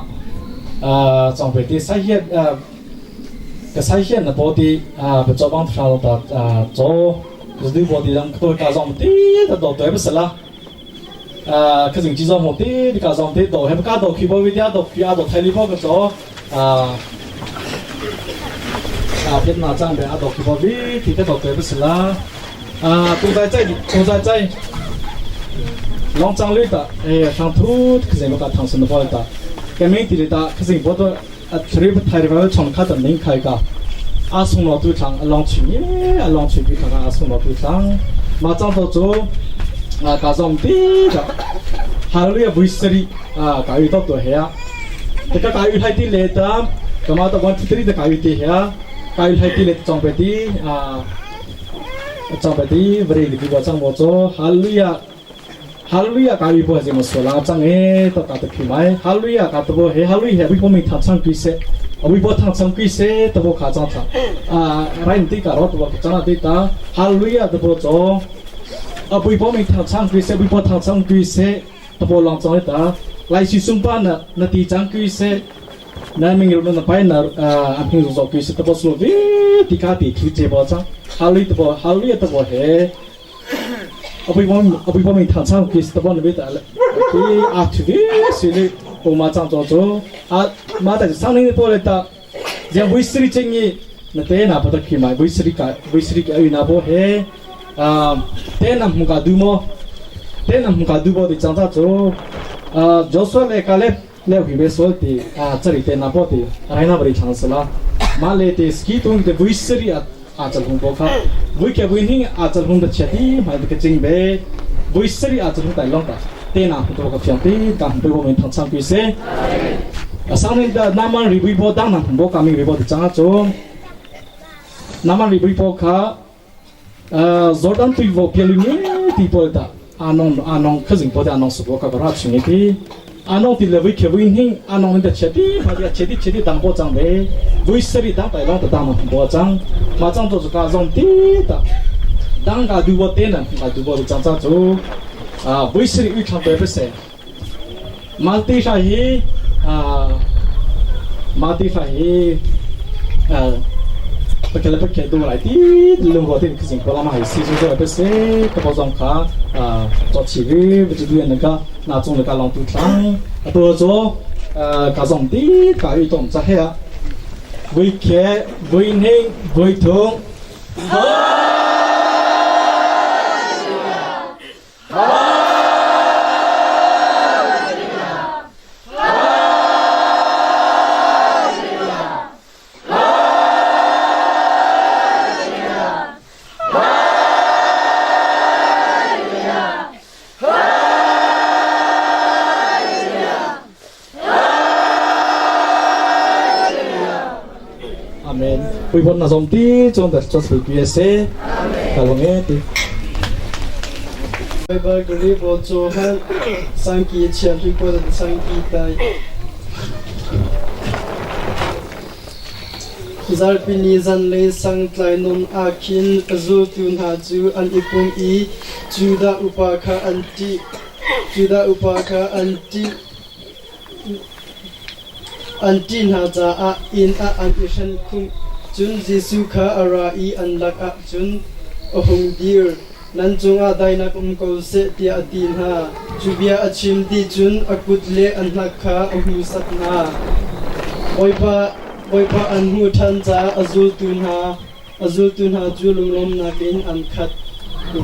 Speaker 16: อ่าจงไปที่สาเหตุอ่าก็สาเหตุนะปกติอ่าไปจอบางทางต่ออ่าโจคือปกติดังตัวกาจอมตีแต่ตัวตัวไม่เสร็จละอ่าคือสิ่งที่จอมตีที่กาจอมตีตัวเฮปกาตัวคีย์บอร์ดวิทยาตัวคีย์อาตัวไทยลีบอร์ดก็โจอ่าอ่าเป็นมาจังไปอาตัวคีย์บอร์ดวิทยาตัวตัวไม่เสร็จละ啊，都在这，都在这，老张绿的，哎，上土可是我个唐山的包的，革命地里的，可是我都啊，这里不太的话，从卡的门开个，阿送老队长，老去呢，老去比看看阿送老队长，马上到走，啊，加上地的，哈利亚维斯里啊，教育到多些啊，这个教育太低了的，干嘛到วันที่3的教育低些，教育太低了装备低啊。长白的不是个长我做哈利亚，哈利亚教育部是么说啦？长哎，到搞得去买哈利亚搞得不嘿哈利亚，为我们谈唱几些，为我谈唱几些，都不卡长长啊，来你的搞了，都不长了的打哈利亚都不做，啊，为我们谈唱几些，为我谈唱几些，都不啷长的打，来去上班呢，那地长几些。那明日那白那啊，安平做几些都不说的，地卡地去接包长。哈利的不，哈利的不嘿，阿不帮阿不帮你弹唱，其实都帮你别打了。给阿土的，谁的？我马上做做，阿马但是上年的波来打，像威斯利正义，那对那不得去买威斯利个威斯利个那不嘿，啊，对那唔搞对么？对那唔搞对么？的长大做，啊，就说来个嘞，来回别说的啊，这里对那不的，来那不的尝试了，马来的 ski 东的威斯利啊。
Speaker 18: a chal hung po kha vui ke vui hing a chal hung da chia ti mai ka ching be vui sari a chal hung tai long ta te na hu to ka fiang ti ka hu pe bo men thang chang pi se asang ni da naman ri vui bo dang na bo kami ri bo changa cho naman ri vui po kha Jordan tui vo piali ni ti po ta anong anong khazing po ta anong su bo ka ra chung ti anong ti le vui ke vui hing anong ni da cheti ma dia cheti cheti dang bo chang be vui seri dang tai long ta dang bo chang ma chang to ka zong ti ta dang ka du bo te na ka du bo chang cha chu a vui seri u thang be se malti sha hi a malti sha hi a ปะเคปะเคดูหลายที่ลุงก็ที่คือสิ่งก็ละมาให้ซีซูก็ไปเสก็พอจงค่ะอ่าจอชีวิตจะดูนั่นก็น่าจงเลยก็ลองดูทั้งตัวตัวเอ่อกาจงที่กาอยู่ตรงจะเฮียวิเควินเฮงวิทุง Amen. ปุยบนนาจอมตีจงแต่จดสืบเยเซกาลงเอติ
Speaker 19: Bible gri bo Johan sangki chian ri po sangki tai Zarpini zan le sang tlai non a khin azu tu na chu an ipum i Juda upa kha anti Juda upa kha anti anti na cha a in a an ishan khum chun Jesu kha ara i an lak a chun ohung dir nan chunga dainak ko se tia ati na chubia achim di chun akut le an hnak kha ahu sat na boipa boipa an hu than cha azul tu na azul tu na chu lunglom na kin an khat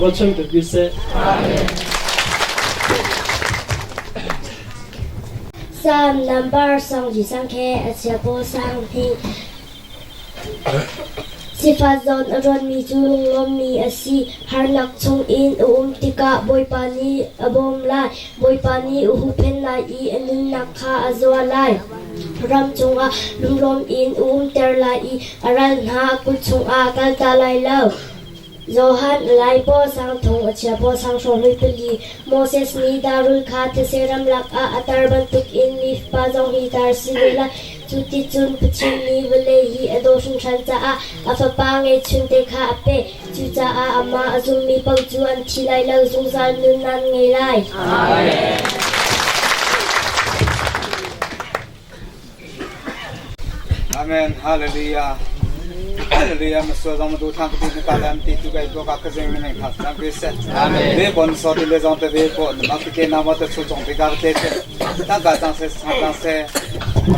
Speaker 19: ko chang te bi se.
Speaker 20: Psalm number song ji sang khe achia po sang thing Sifa zon aron mi chu lunglom mi asi harnak chung in tika boipa ni abom lai boipa ni uhu pen lai i anun nak kha azwa lai ram chunga lunglom in ter lai i aral na kul chunga kal ta lai lo Johan lai po sang thong achia po sang sho hui pali Moses ni darul kha te seram lak a atar ban tuk in mi pa jong hi tar si la chu ti chun pachin ni vle hi ado shung chan cha a afa pa nge chun te kha ape chu cha a ama azum mi pau chu an thi lai lo zung zal nun nan nge lai. Amen.
Speaker 1: Amen. Hallelujah. Hallelujah. Maso zong du thang tu ka lam ti tu kai to ka ka jeng ne kha sang ke se. Amen. Ve bon so ti le zong te ve ko ma ke na ma te chu zong pe ka te che. Ta ka chang se sang chang se.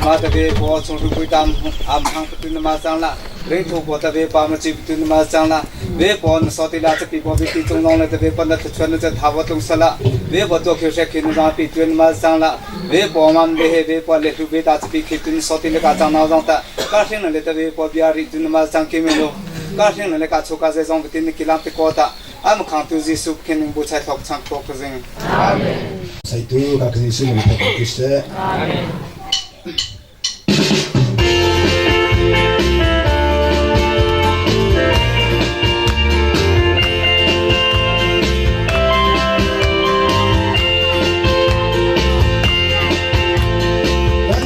Speaker 1: Ma te ve ko chung ru pui tam am hang tu na ma sang la. Re thu po te ve pa ma chi tu na ma sang la. Ve bon so ti la che pi po bi ti chung long le te ve pon na te chun na che tha bo tung sa la. Ve bo to kheu se khin na pi tu na ma sang la. Ve po mam de he ve po le thu ve ta chi pi khi tu so ti le ka chang na zong ta. Ka hring na le te ve po bia ri tu na ma sang ke me lo. Ka hring na le ka chu ka ze zong tin ki lam te ko ta. Am khang tu ji su khin bu chai thok chang ko ka jing.
Speaker 17: Amen. Sai tu ka jing su ni ta ki se.
Speaker 1: Amen.
Speaker 17: Kan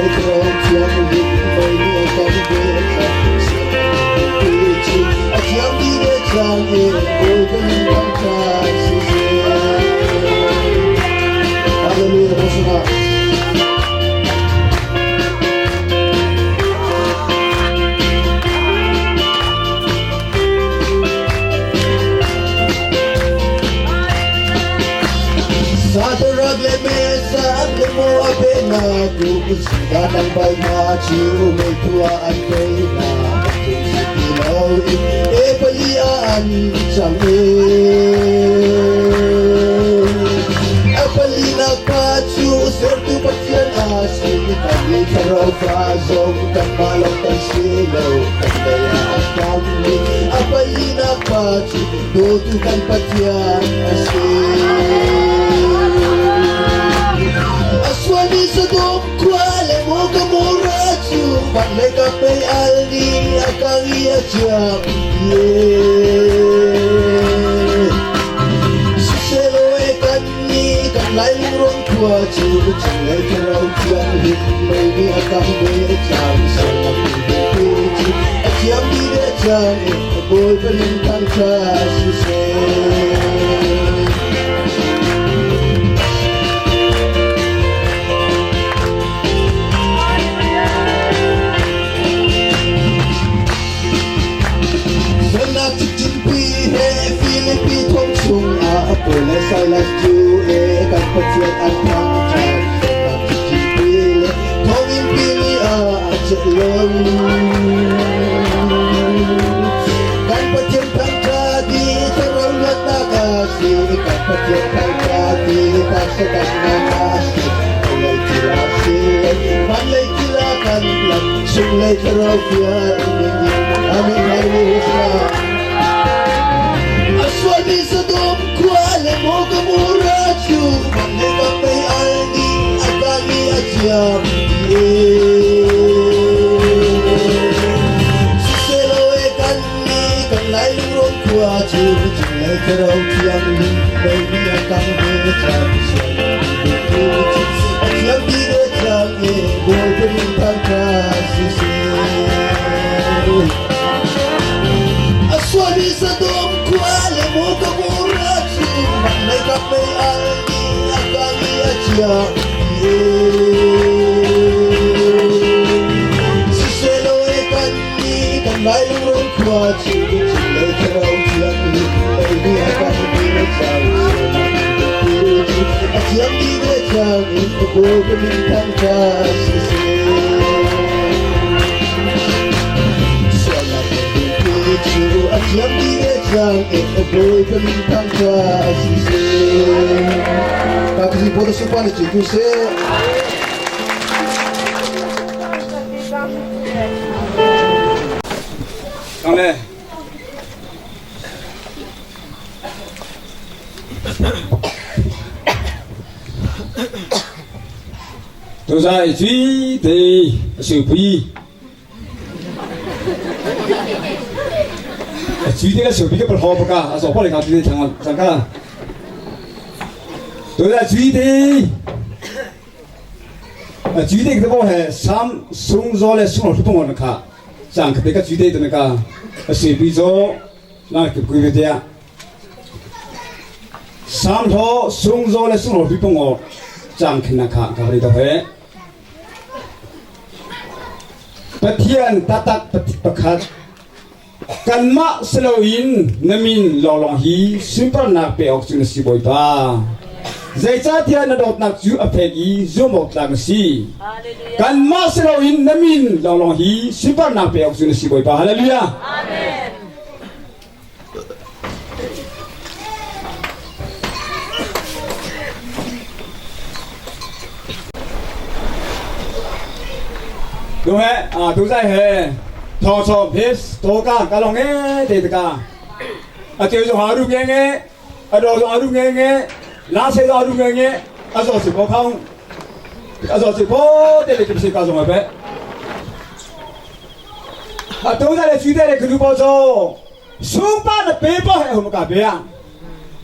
Speaker 5: lei thlarau thiang lim mei nih a kan ve cang a thiang mi ve cang e Bawipa min thangṭhat siseh. Hallelujah Hosana. Satarak le Mesak le Moab na ku sida nang bai na chiu mei thua an pe na chung si ti lo in e pali an chang e a pali na pa chu sertu Pathian a si kan le thlarau fa zong kan ma lo kan si lo kan lei a kan ni a pali na pa chu dawtu kan Pathian a si. A sualmi Sodom khua le maw Gomorrah cu van le ka pei al ni a kang i a ciam ye. Siselaw e kan ni kan lai lungrawn khua cu cunglei thlarau thianghlim mei nih a kang ve cang sualnak tu cu a thiam dih ve cang i Bawipa min thangṭhat siseh. Sualnak cikcin-pi he Filipi thong chungah Paul le Silas cu e kan Pathian an thangṭhat. Sualnak cikcin-pi le thonginn pi ni ah a celh Kan Pathian thangṭhat i thlarau luatnak a si. Kan Pathian thangṭhat i taksa damnak a si. Vawlei thil a si, van lei thil a kan lam, Chunglei thlarau fial ning in Amen Hallelujah. A sualmi Sodom khua le maw Gomorrah cu van le kam mei al nih a kang i a ciam Siselaw e kan nih kan lai lungrawn khua cu cunglei thlarau thianghlim mei nih a kang ve cang a thiam dih ve cang e Bawipa min thangṭhat siseh. A sualmi Sodom khua le maw Gomorrah cu van lei kap mei al nih a kang i a ciam Siselaw e kan nih kan lai lungrawn khua cu cunglei thlarau thianghlim mei nih a kang ve cang a thiam dih ve cang in Bawipa min thangṭhat siseh. Sualnak le cu a thiam dih ve cang in Bawipa min thangṭhat siseh. Ka kasi po na supa ni cu seh.
Speaker 14: Amen.
Speaker 21: Tuzai cui te a supi. A cui te ka supi ka palho paka a so pale ka cui te thang sang ka. Tuzai cui te a cui te ka bo he sam sung zo le sung lo thupong kha chang ka te ka cui te te ka a supi zo na ke kui ve te a Sam thaw sungzaw le sunglaw pi pong cang khin na kha ka ri to he. Pathian tatak pakhat kanmah siloin na min lawnglawng hi sunparnak pe awk cu na si Bawipa. Zeicahtiah na dawtnak cu a fek i zum awk tlak na si. Kanmah siloin na min lawnglawng hi sunparnak pe awk cu na si Bawipa. Hallelujah.
Speaker 2: Amen.
Speaker 21: Tu he a tu zai he tho cho phis to ka ka long e te ka a cheu zo ha ru nge nge a do zo ru nge nge la se zo ru nge nge a zo si po khong a zo si po te le ki si ka zo ma be အတုံးတဲ့ချီတဲ့ခလူပေါ်စောဆုံးပါတဲ့ပေပေါ်ဟဲ့ဟိုမကဘေး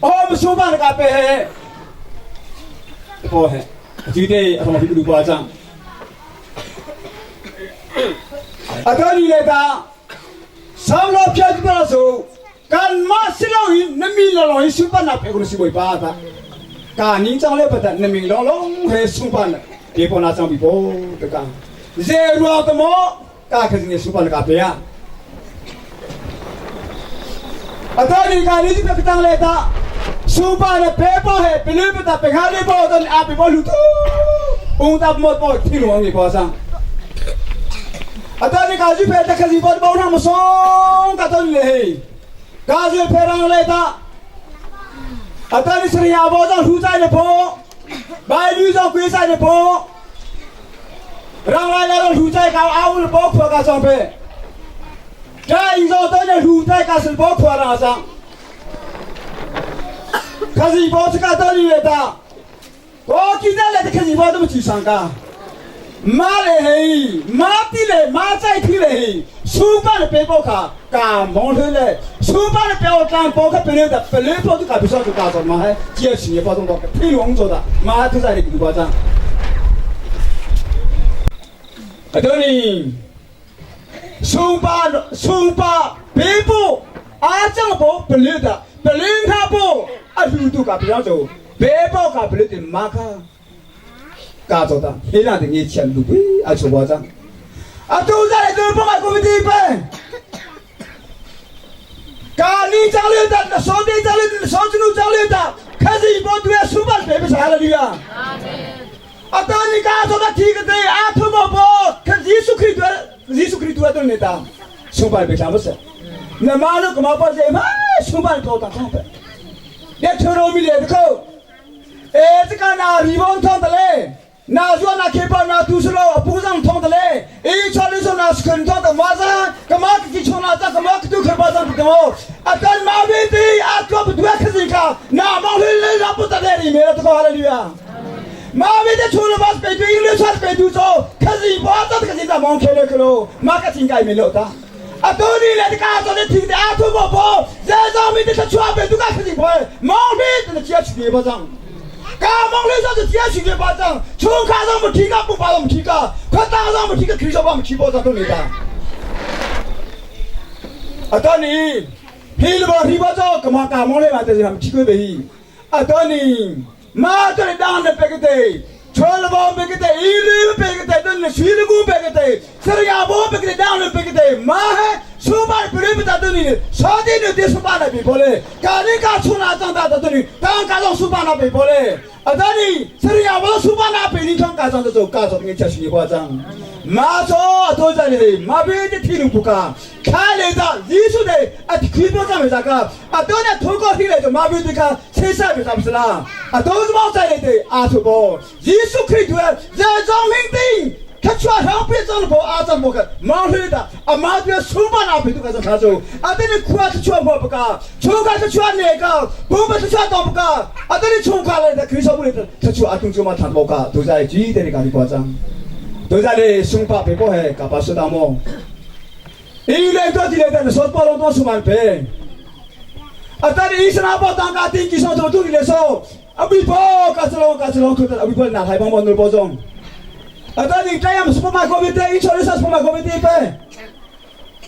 Speaker 21: အော်မဆုံးပါတဲ့ကပေဟဲ့ပေါ်ဟဲ့အချီတဲ့အဖေမဖြစ်လူပေါ်ချမ်း Atani le ta samlo phia tu pa so kan ma silo hi na mi lo lo hi supa na pe ko si boi pa ta ka ni chang le pa ta na mi lo lo he supa na te po na chang bi po te ka ze ruwa ta mo ka kha jing supa na ka pe ya atani ka ni pe tang le ta supa na pe po he pe lu pe ta pe kha le po ta a pe po lu tu ung ta mo po thi lu ngi po sang atani ka ju pe ta kha ji po bo na mo song ka ton le he ka ju pe rang le ta atani sri ya bo jang hu zai le po bai lu jang kui zai le po rang lai la hu zai ka au le po khwa ka song pe 这一早到那路在干是包括了上，可是一包这个到里来的，我今天来的可是一包都没去上个，妈嘞嘿，妈的嘞，妈在听嘞嘿，书包的背包卡，干忙去嘞，书包的背包单包卡别人的，别人包都搞不上就搞什么还，接起你包中包，配龙做的，妈都在那个包上。阿东尼。 松巴松巴北部阿张波不溜的，不溜他波阿路都搞不了走，北部搞不了的马卡，搞做的，一两的你钱路贵阿出包张，阿都在都不买国民的本，咖喱张溜的，烧的张溜的，烧猪肉张溜的，开始一包都要数百百不下来的啊。阿当你搞做的提个对，阿土毛包，可耶稣基督。耶稣基督都那当，上班别想不是，那马路干嘛不是嘛？上班高大上班，你出罗米来的口，哎，这个那地方通的嘞，那说那开包那都是喽，不让通的嘞，哎，穿的说那是肯通的，马上干嘛去穿那这干嘛去都开包上不懂，啊，但马尾的啊，做不对可是个，那忙回来让不得在里面了，这个哈利路亚。马尾的出了把北对，一流出北对走，可是一把这个现在忙开了个喽，马个应该没了的。啊，多年来的家做的听的阿土伯伯，在上面的他出北对个可是跑，忙的那接去的巴掌，干忙的上是接去的巴掌，从卡上不提个不把上提个，快打上不提个，可上不提巴掌都没的。啊，当年，黑了吧黑巴掌，干嘛干忙的嘛，这是他们提过的。啊，当年。妈这里当的别个对，穿了包别个对，一路别个对，都是水里工别个对，这里阿婆别个对，当的别个对，妈嘿，书包别不打的你，啥的你得书包那别过来，家里家出哪长大的你，当家长书包那别过来，啊，当你这里阿婆书包那别你看家长的走，家长你吃水夸张。妈说都在里，妈别的天路不干，看来的艺术的啊，开包上没啥个，啊，都那通过听来就妈别的看，车上没啥不是啦，啊，都是往在里的阿土伯，艺术可以对，人上明定，他全上别长了包阿长不个，忙去的，啊妈的，手把那边都开始他走，啊，等你裤子穿破不干，穿开是穿那个，不不是穿到不干，啊，等你穿开了，他可以说不来的，他穿阿东就嘛谈不干，都在记得你干的夸张。都在里松巴别过嘿，搞巴苏达莫。一来多几来的，说包罗多数万倍。啊，但是医生阿包当家定期上做做的说，阿比包卡斯罗卡斯罗，阿比包拿台帮帮侬包装。啊，但是这样是不买国民的，一说你说不买国民的呗。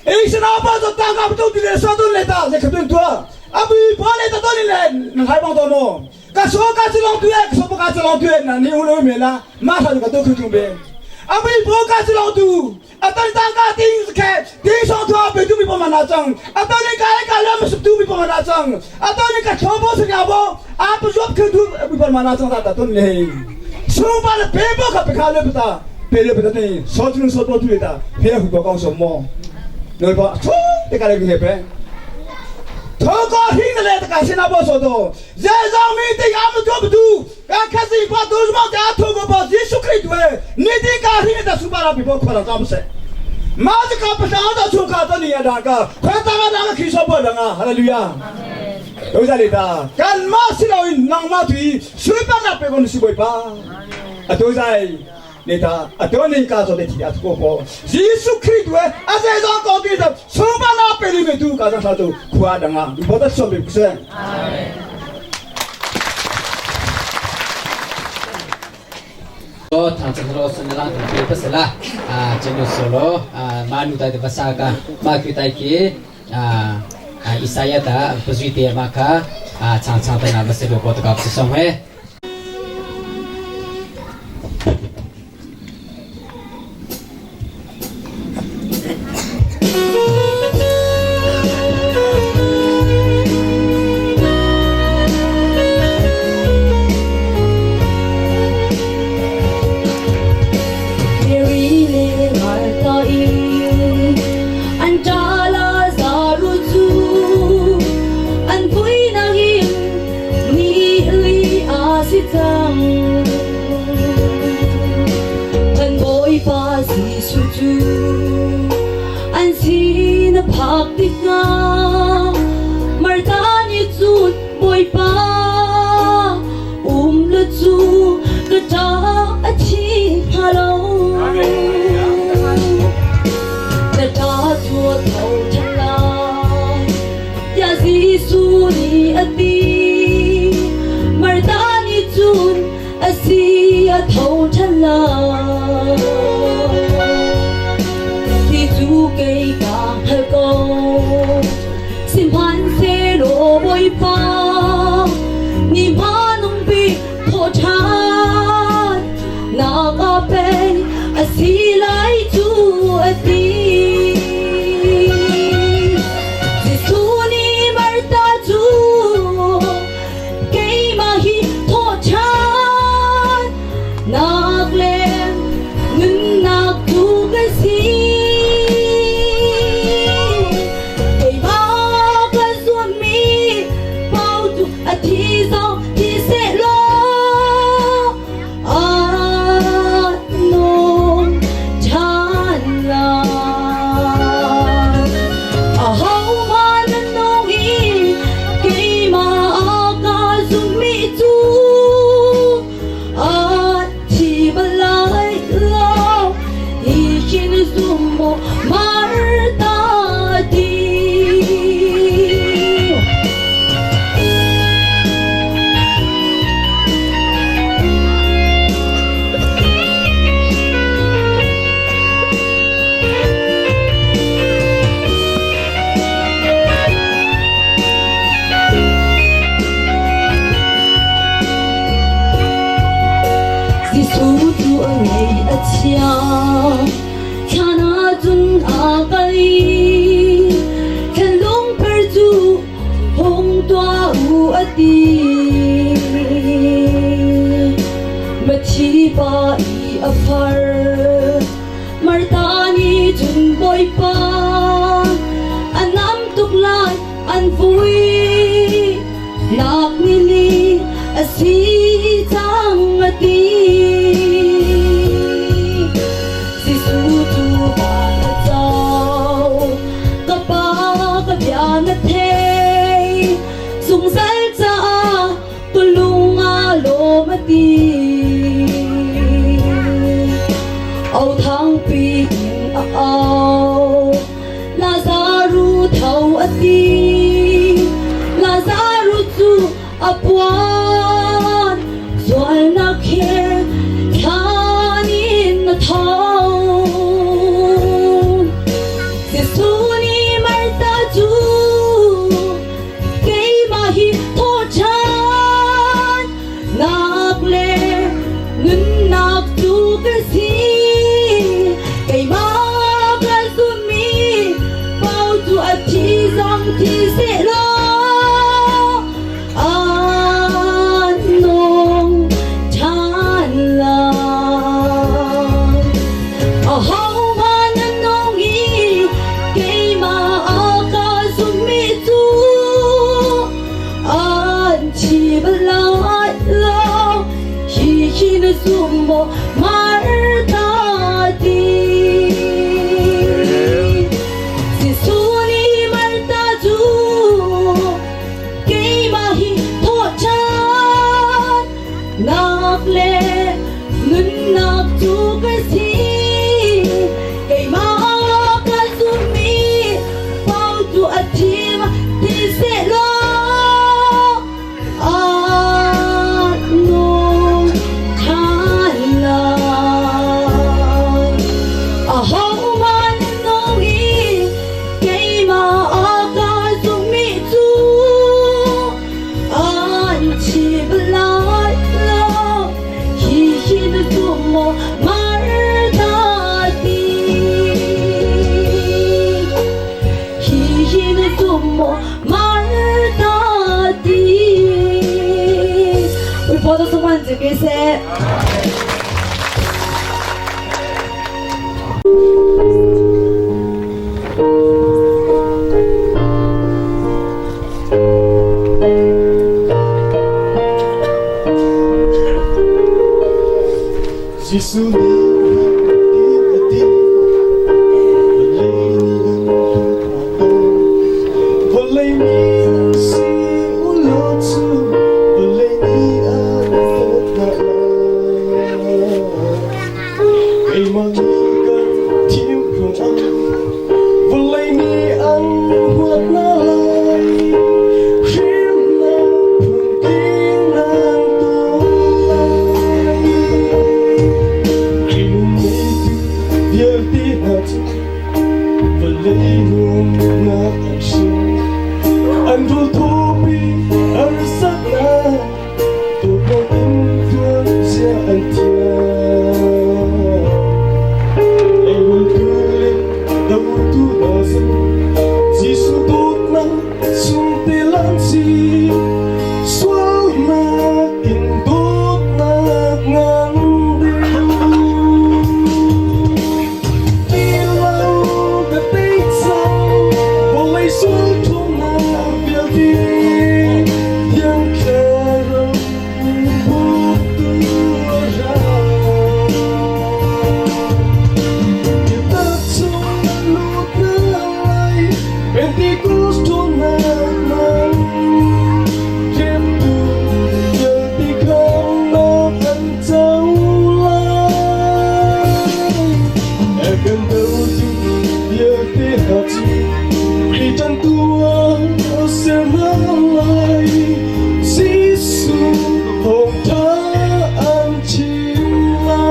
Speaker 21: 医生阿包做当家不做的说都来的，这可多多。阿比包来的多你来，拿台帮多么？卡说卡斯罗对，说不卡斯罗对，那你有了没啦？马上就个都可准备。阿比波卡斯老杜，阿当当家丁是开，丁上头阿比都比波马拿张，阿当你家一家两么是都比波马拿张，阿当你家全部是两波，阿不说可都比波马拿张他都嘞，上班的背包可别看了不打，背了不打的，少只能少多对的，别胡搞讲什么，你把冲，你家来个呗。头高听的来，这个现在不说的，人上面的俺们做不住，俺开始一把都是往家头个包，耶稣可以对，你的家听的书包上比包快了，咱不是？马这个不是按照从卡到你那个，快打个那个可以说不能啊，哈利路亚。都在里的，干嘛是老人，浪嘛对，随便那别个你是会吧？啊，都在。你的啊，多年家做的体啊，过过，耶稣基督哎，啊这张高地的，从把那边里面都搞上他都苦啊等啊，你把他说明不是？
Speaker 15: Thang chan ro san lang thang pe pasala chenu solo manu tai te basa ka ma ki tai ki Isaiah ta pazui te ma kha chang chang ta na base bo ta kap song he.
Speaker 9: Mary le Martha in an ṭa Lazaru cu an vuinak in ni li a si cang. Kan Bawipa Jesuh cu an sin a phak tikah Martha nih cun Bawipa um le cu ka ṭa a thi hnga lo. Na ṭa cu a tho ṭhan lai, tiah Jesuh nih a ti. Martha nih cun a si a tho ṭhan lai. Ti cu kei kaa hngal ko. Sihmanhsehlaw Bawipa ni hmanung bik thawhṭhan nak ah pei a si lai cu a ti. Jesuh nih Martha cu keimah hi thawhṭhan nak le nunnak tu ka si. Keimah ka zuammi pau cu a thi zong thi sehlaw a nung ṭhan lai. Ahohmanh nan nung i keimah ka zummi cu a thi bal lai lo. Hi hin zum maw Martha ti. Jesuh cu a ngei a chia, thlan ah cun aa kal i thlanlung per cu hung tuah u a ti. Mathi pa i a far, Martha nih cun Bawipa a nam tuk lai an vui nak nili a si cang a ti. Jesuh cu van a co, ka pa ka bia na thei, zungzal caah ka lung aa lawm a ti. Au thangpi in a au, Lazaru tho a ti. Lazaru cu a puan zualnak he thlan in a tho. Jesuh nih Martha cu keimah hi thawhṭhan nak le nunnak cu ka si. Keimah ka zummi paoh cu a thi zong thi sehlaw a Maw Martha ti Ui po to suman chu ke se.
Speaker 5: Jesuh nih a ti, Vawlei nih an si u law cu vawlei nih an dawt hna lai. Keimah nih kan thim ruangah vawlei nih an huat hna lai. Hrimhnak phuntling nan tuah lai. Khrih ngeitu vialte hna cu vawlei nuamnak an si. An rawl thawpi harsatnak dawtnak in tuan zia an thiam. Leirultu le dotu hna zong Jesuh dawtnak chungte an si. Sualnak in dawtnak ngan deuh. Ti lo ka tei cang, vawlei sual ṭhawnnak vialte Thiang Thlarau bawmtu a ra. Biatak chung na lut na lai, Pentecost ṭhawnnak man. Hremtu vialte khamnak an co lai. A kan dotu vialte hna cu Khrih ṭanhtu ah a ser hna lai. Jesuh thawngṭha an chim lai.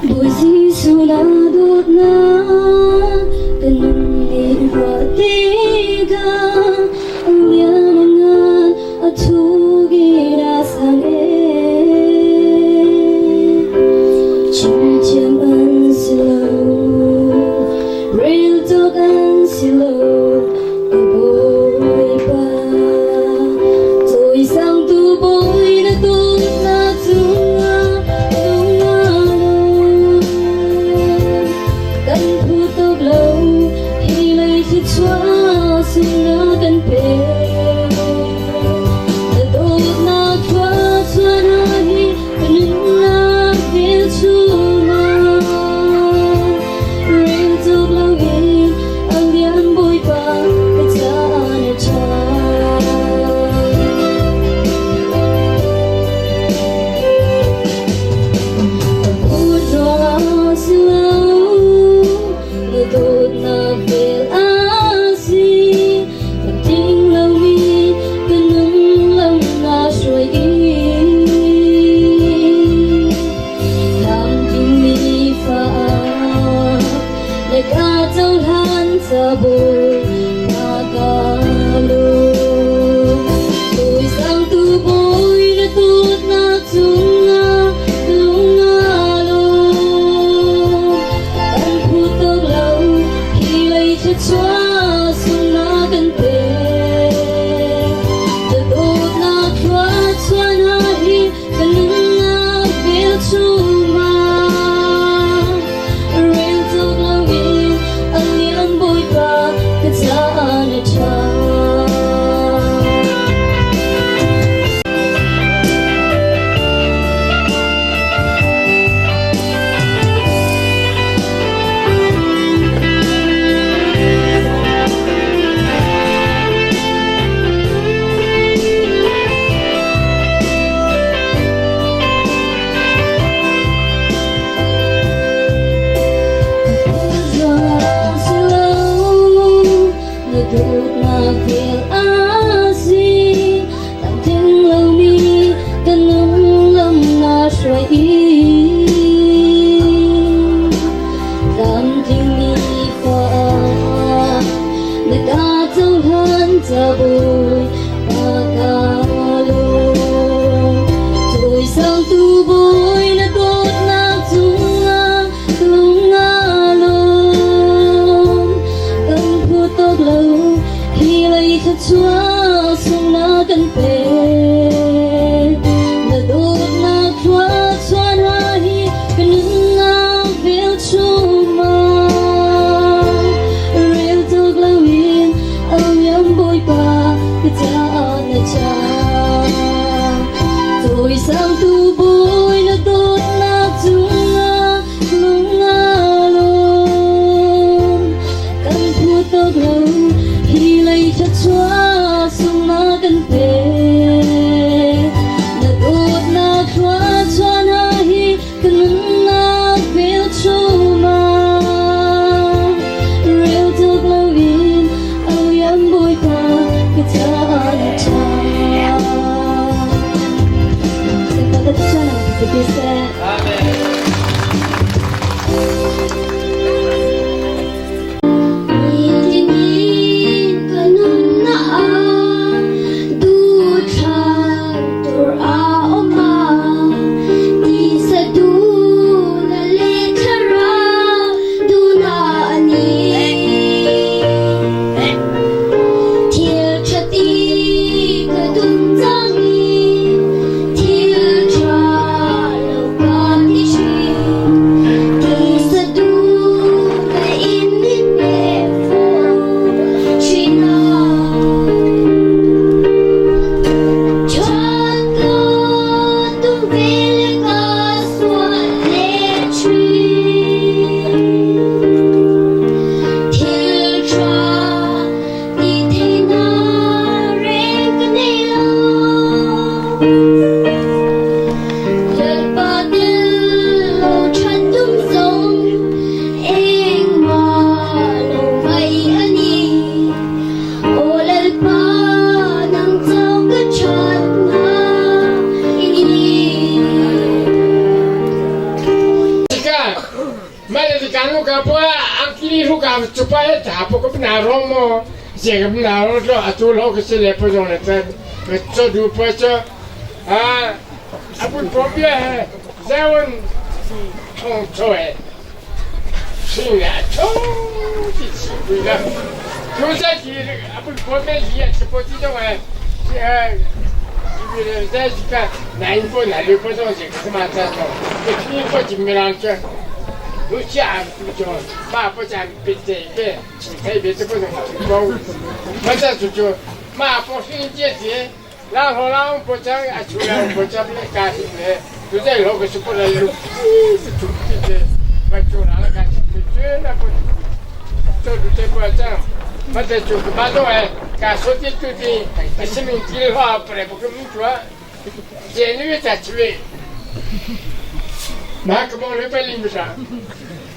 Speaker 13: Bawi Jesuh na dawtnak ka nun nih ruah tikah a lian a ngan a thuk in a sang ee. Chimthiam an si lo, rel cawk an si lo, ka Bawipa. Cawisangtu Bawi na dawtnak cungah lung aa lawm. Kan phu tuk lo, hi lei thluachuah sungnak kan pek. Na dawtnak thluachuah hna hi ka nunnak velchum ah. Rel cawk loin a lian Bawipa ka caah na ṭha. A phut ruangah si lo, na dawtnak vel a si. Lamtling lomi ka nun lam naa hruai i tlamtlingmi fa ah na ka cohlan ca Bawipa ka lawm. Cawisangtu Bawi na dawtnak cungah lung aa lawm. Kan phu tuk lo, hi lei thluachuah sungnak kan pek. Na dawtnak thluachuah hna hi ka nunnak velchum ah. Rel cawk loin a lian Bawipa ka
Speaker 3: Ma le ka nu ka po ang kili ru ka chupa he ta po ko na ro mo je ka na ro lo atu lo ka se le po jong le ta cho du po cho a apu po bia he zawon thong cho he sin la cho ti chi bu la tu sa ki apu po me ji a po ti jong he 在这个南部那里不种这个什么这种，这听不进没人去，有家不种，马不讲别这个，特别是不种包，没在出去，马不训节节，然后让不讲啊，出来不讲不干什么，就在那个是不能录，是出去的，没出来了干什么？那不做这不讲，没在出去马上哎。敢说的最近，生命计划本来不跟我们说，监狱在这里，马克毛那边领不上，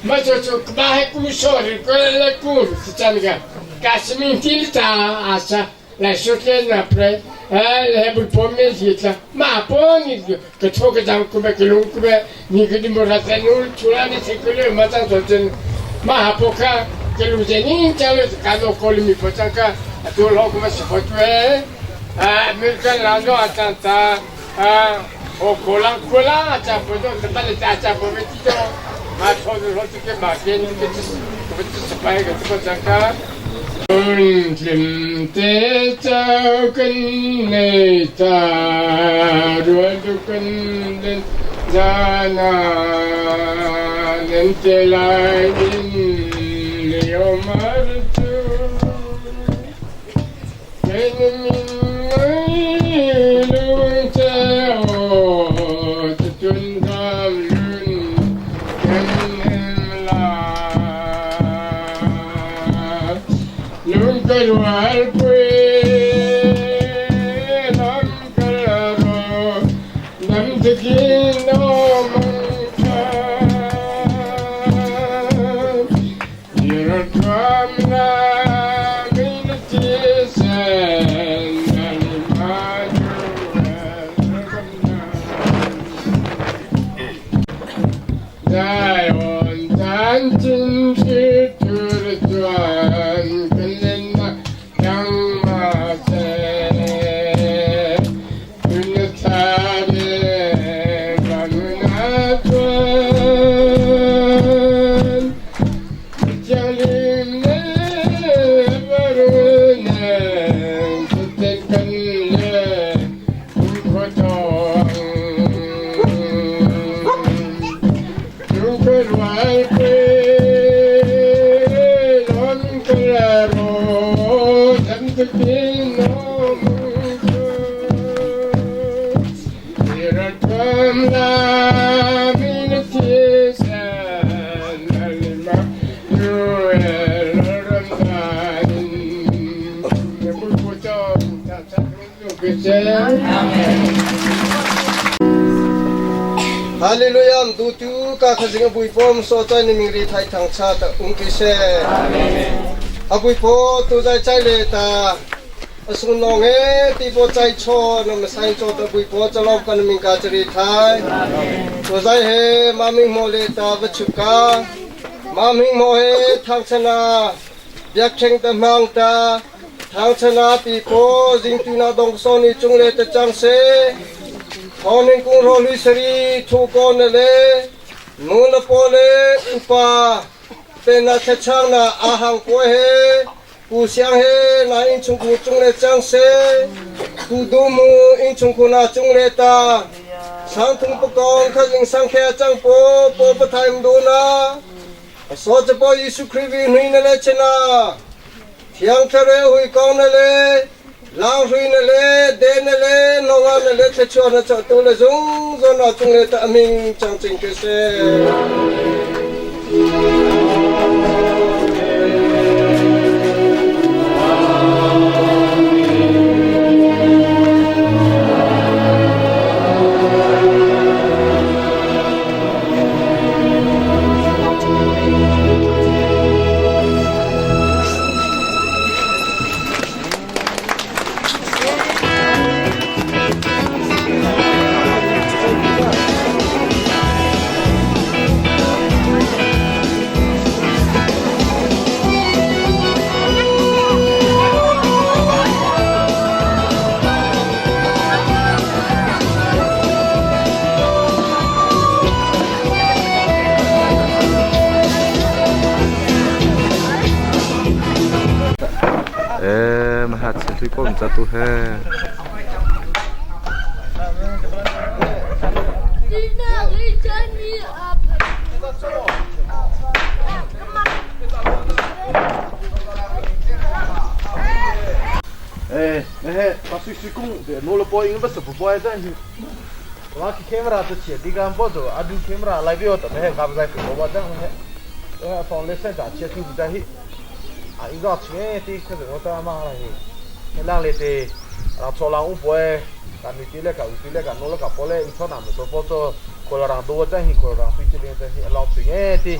Speaker 3: 没说说马还故说的，过来故是这样个，敢生命计划啊啥来说的那不来，哎，还不破灭去了，马破你个错个张个呗个龙个呗，你个你莫他在努出来你这个了马上说真，马还不看，个路线你讲了是干到高里面不讲个。tu lo kuma si potwe a milkan la no atanta a o kolang kolang acha po do te pale ta acha po me ti do ma tho do lo ke ma ke ni ke ti ko ti se pa ke ti ko jangka un tlim te cha kun ne ta ru du kun den ja na nen te lai in le o mar tu
Speaker 22: Hallelujah du tu ka khajing bui pom so chai ni ming ri thai thang cha ta ung ki se abui po tu jai chai le ta asung nong e ti po chai cho na ma sai cho ta bui po chalom kan ming ka chri thai tu jai he ma ming mo le ta va chu ka ma ming mo he thang chana biak theng ta mang ta thang chana pi po jing tu na dong so ni chung le ta chang se ထောင်းကုရောလူစရီထူကောနလေနုလပေါ်လေဥပါပေနာချက်ချာနာအာဟံကိုဟေကူရှံဟေနာအင်းချုံကူကျုံလေချန်းစေကူဒူမူအင်းချုံကူနာကျုံလေတာสังทุงปกองขยิงสังแค่จังโปโปปะไทมดูนาโสจะปยิสุคริวีนุยนเลชนาเทียงทะเลหุยกองนเลลางหุยนเลเดนเลนงานเลเทชวนจะตุเลจงจนจุงเลตะมิงจังจิงเกเซ
Speaker 14: thui pom cha tu he.
Speaker 17: Eh, eh, pa sui sui kung de no lo po ing ba su po ai hi. Wa ki camera to che di gam bo zo adu camera lai bi o ta me ga ba zai ko ba dang he. Eh, phone le sen ta che tu da hi. A ing ga che ti kha zo ta ma la hi. Me lang le te ra cho lang u po e ka mi ti le ka u ti le ka no lo ka po le ing cho na me so po cho ko la rang do cha hi ko rang pi ti le ta hi long tu nge ti.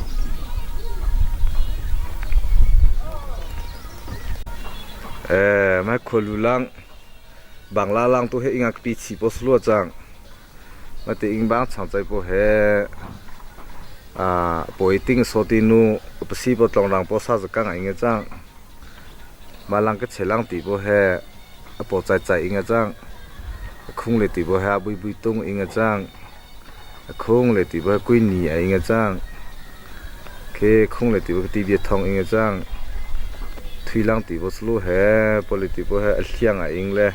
Speaker 14: Eh, mai kholu lang bangla lang tu he ingak pi chi po slo chang ma te ing bang chang chai po he a poi ting so ti nu pasi po tlong rang po sa zakang inga chang ma lang ka chelang ti po he a po chai chai inga chang khung le ti po he bui bui tung inga chang khung le ti po kui ni a inga chang ke khung le ti po ti bia thong inga chang thui lang ti po slo he po le ti po he a hliang a ing le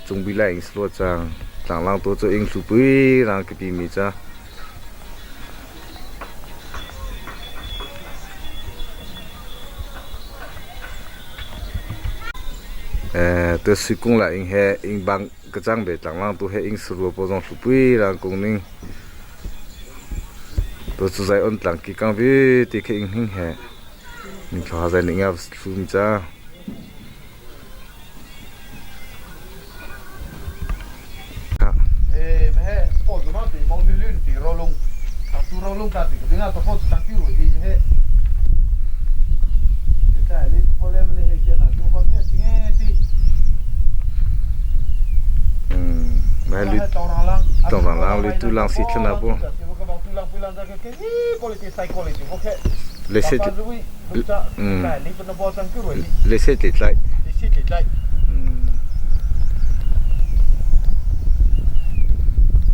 Speaker 14: chung bi la ing slo chang tlang lang to cho ing thlu pui rang ki pi mi cha. Eh to sui kung la ing he ing bang ka chang be tlang lang to he ing sru po jong thlu pui rang kung ning to chu zai on tlang ki kang vi ti khe ing hing he ning thla zai ning a thlu mi cha.
Speaker 17: Eh, me he po zo ma ti mong hu lun ti ro lung. Ta tu ro lung ta ti ka binga to po tang ki ro hi he. Ti ta le po le me he kia na tu ba me chi nge ti.
Speaker 14: Mai lu tong rang lang lu tu lang si thna po le se le se ti tlai.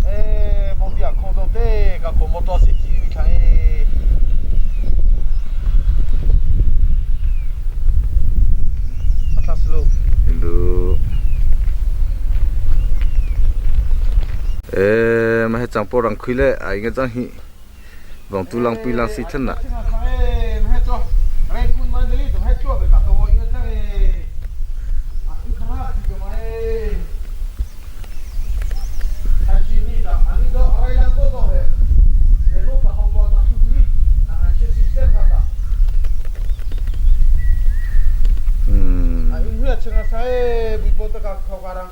Speaker 17: Eh, mong dia khong do te ka ko moto si chi mi thang e. Atas lu.
Speaker 14: Lu. Eh, ma he chang po rang khui le a inga chang hi vong tu lang pui lang si thna.
Speaker 17: Eh, me he cho. Rai kun ma de to he cho be ka to inga chang e. A in khara ti ko ma e. Ta chi ni ta ani do rai lang ko do he. Re no pa hong bo ta thu ni. Na na che system ka ta. A in hu changa sa e bu po ta ka kho ka rang.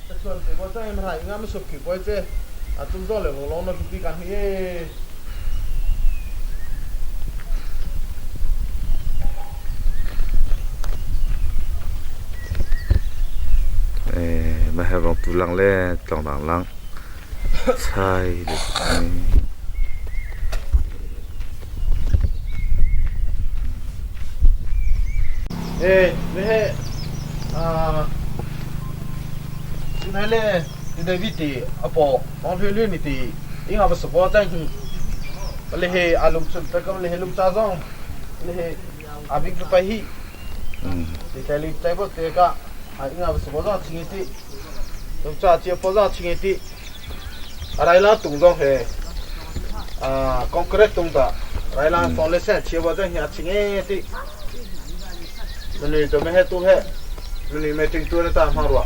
Speaker 17: Ta chuan te bo cha em rai nga ma sup ki bo che. A chung zo le lo lo na ti kan hi e.
Speaker 14: Eh, ma he vong tu lang le tlong rang lang chai le.
Speaker 17: Eh, me he à này le ti David ti apo mong hu lu ni ti inga ba support tang hi le he alum chun ta kam le he lum cha zong le he abik pa hi ti tali tai bo te ka a inga ba support zong ching ti lum cha chi po zong ching ti arai la tung zong he à concrete tung ta rai la foundation chi bo zong hi a ching ti ni to me he tu he ni me ting tu na ta ma ro.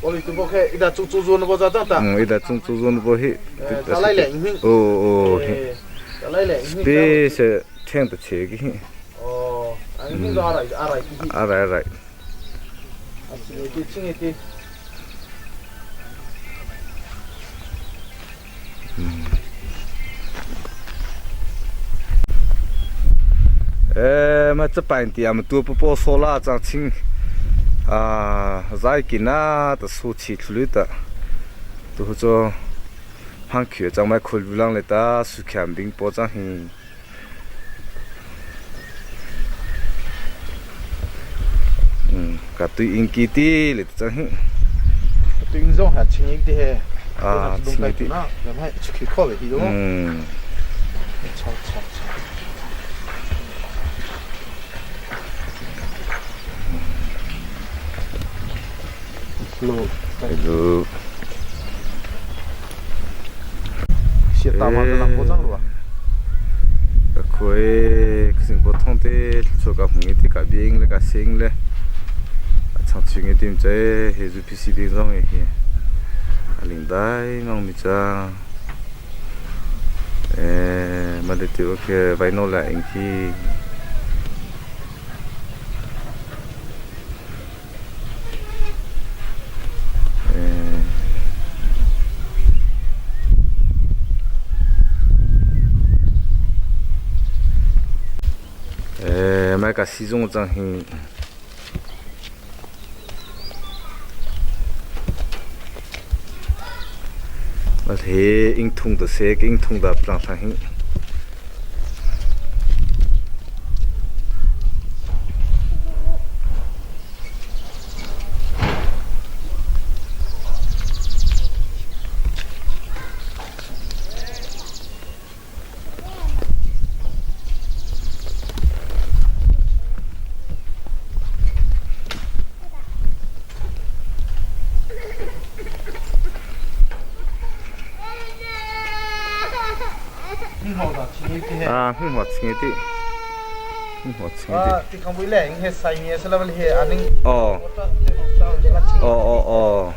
Speaker 17: Oli tu bo khe ida chu chu zu no bo za ta ta.
Speaker 14: Ida chung chu zu no bo hi.
Speaker 17: Ta lai le ing.
Speaker 14: O o hi.
Speaker 17: Ta lai le ing.
Speaker 14: Pe se theng ta che ki.
Speaker 17: Oh, anh zo arai arai ki.
Speaker 14: Arai arai.
Speaker 17: A chi ti ching ti.
Speaker 14: Eh, ma cha pain ti am tu po po sola chang ching a zai ki na ta su chi thlu ta tu ho cho phang khyu chang mai khul lang le ta su khyam bing po chang hi. Ka tu ing ki ti le chang hi.
Speaker 17: Tu ing zong ha ching ing ti he.
Speaker 14: À,
Speaker 17: lung tai na lam hai chukhi kho ve hi do chok chok chok
Speaker 14: lu lu
Speaker 17: sia ta ma lang po chang ruwa
Speaker 14: ka khuai sing po thong te chu ka hmung ti ka bing le ka sing le chang chung e tim che he zu pc bing zong e hi aling dai mang mi cha e ma le ti ok vai no la ing khi e mai ka sizung chang hi ma the ing thung ta se ing thung da plang thang hi À, hung hoạt nghe tí. Hung hoạt nghe tí.
Speaker 17: Ti khang bui le ing he sai nge sala bal he aning.
Speaker 14: Ờ. Ờ ờ ờ.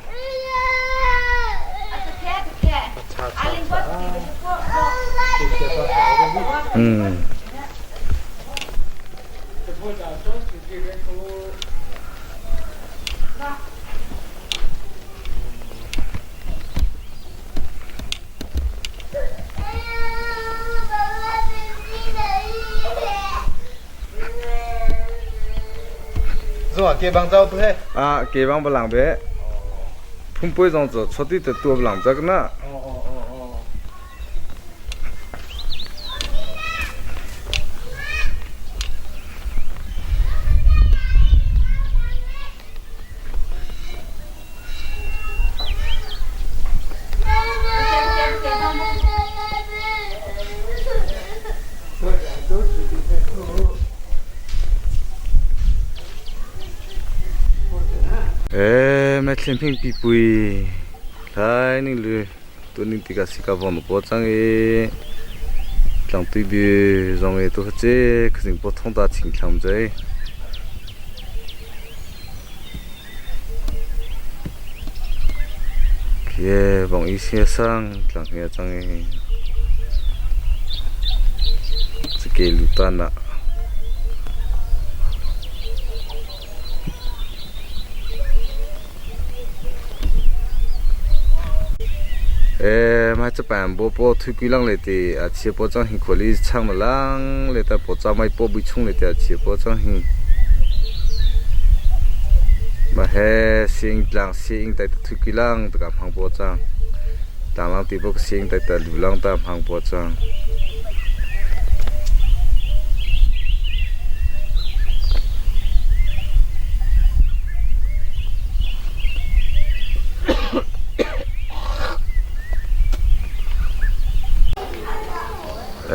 Speaker 14: Ừ.
Speaker 17: Zo ke bang zao pe.
Speaker 14: À, ke bang balang be. Phum pui zong zo choti te tu balang jak na. Ê, mẹ thlim phing pi pui. Lai ning lu tu ning ti ka sika von po chang e. Tlang tui bi zong e tu che khsing po thong ta ching thlam jai. Kie bong i sia sang tlang he chang e. Ke lu ta na. Ê, mà cho bạn bố bố thui quý lăng lệ thì à chia bố trang hình khổ lý chăng mà lăng lệ ta bố cha mày bố bị chung lệ thì à chia bố trang hình mà he sinh lăng sinh tại thui quý lăng tất cả hàng bố trang tàng lăng thì bố sinh tại ta lưu lăng ta hàng bố trang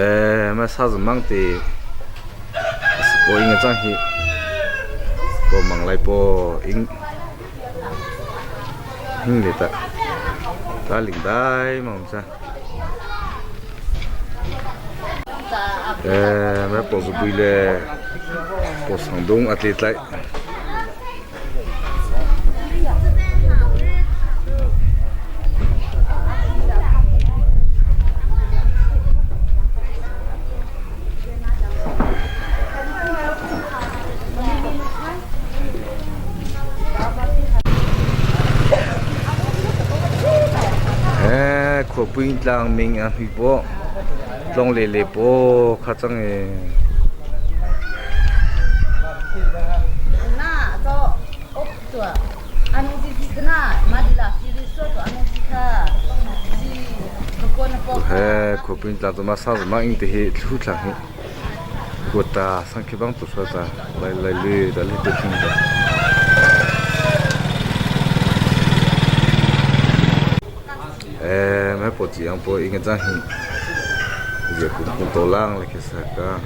Speaker 14: Ê, mà sao rồi mang thì bố in cái trang hi bố mang lại bố in in để ta ta lỉnh đai mà không sao. Ê, mà bố rồi bùi lệ bố sang đông atlet lại. Khổ pin lang mình ăn huy bộ long lệ lệ bộ khá chăng ấy
Speaker 4: na cho ốp tua anh gì gì na mà đi là gì số tua anh gì kha gì có con bộ
Speaker 14: he khổ pin lang tôi mà sao mà anh thì thu thằng ấy của ta sang cái băng tụt ta lại lại lì đã lên được không ta po chiang po inga chang hi zia kum kum to lang le khe sa ka.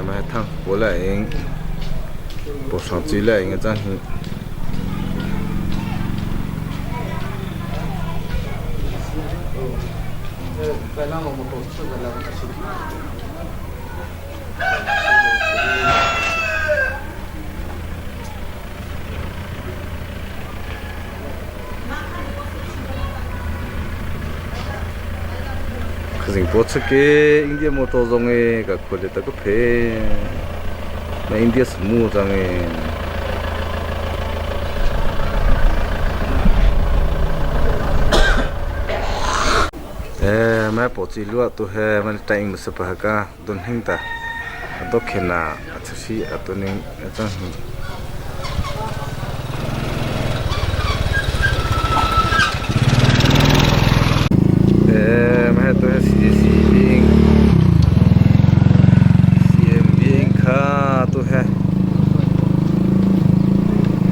Speaker 14: Ma thang po la ing po sang chi la ing chang hi. Khazing po chake India motor zong e ka khole ta ka phe na India samu chang e. Ma po chi lua tu he man taing ma sa pa ka don hing ta do khena achashi atoning achang hi. Ma to he CJC bing CM bing kha tu he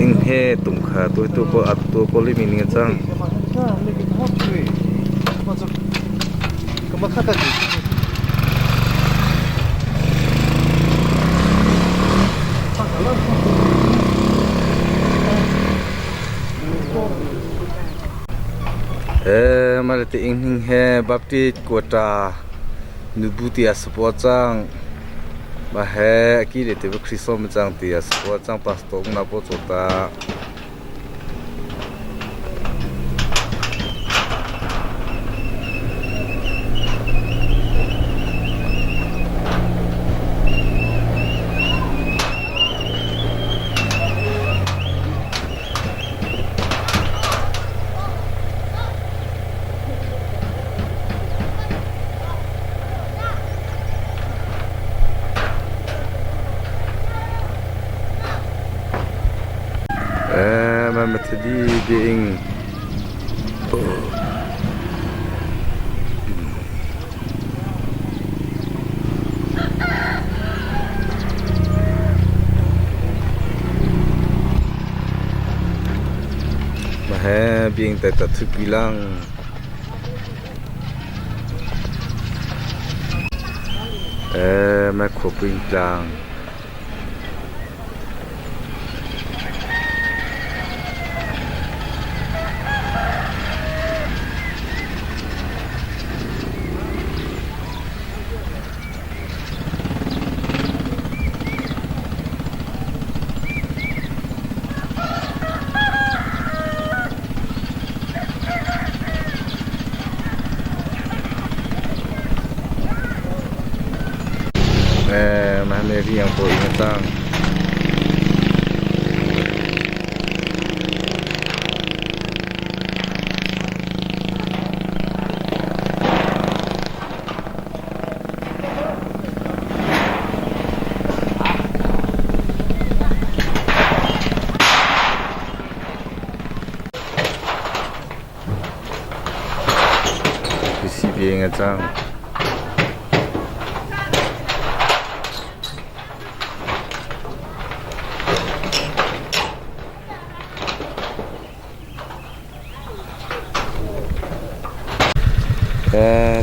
Speaker 14: ing he tum kha tu tu ko at tu ko li min chang. Ma te ing hing he Baptist quota nubu tia support chang ma he ki le te Christo ma chang tia support chang pastor na po chota. Ma ma thadi ding ma he biang ta ta thu pilang ma kho ping tlang. Ma me riang po inga chang. PCB inga chang.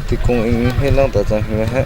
Speaker 14: Ti kung ing he lang ta chang hi he.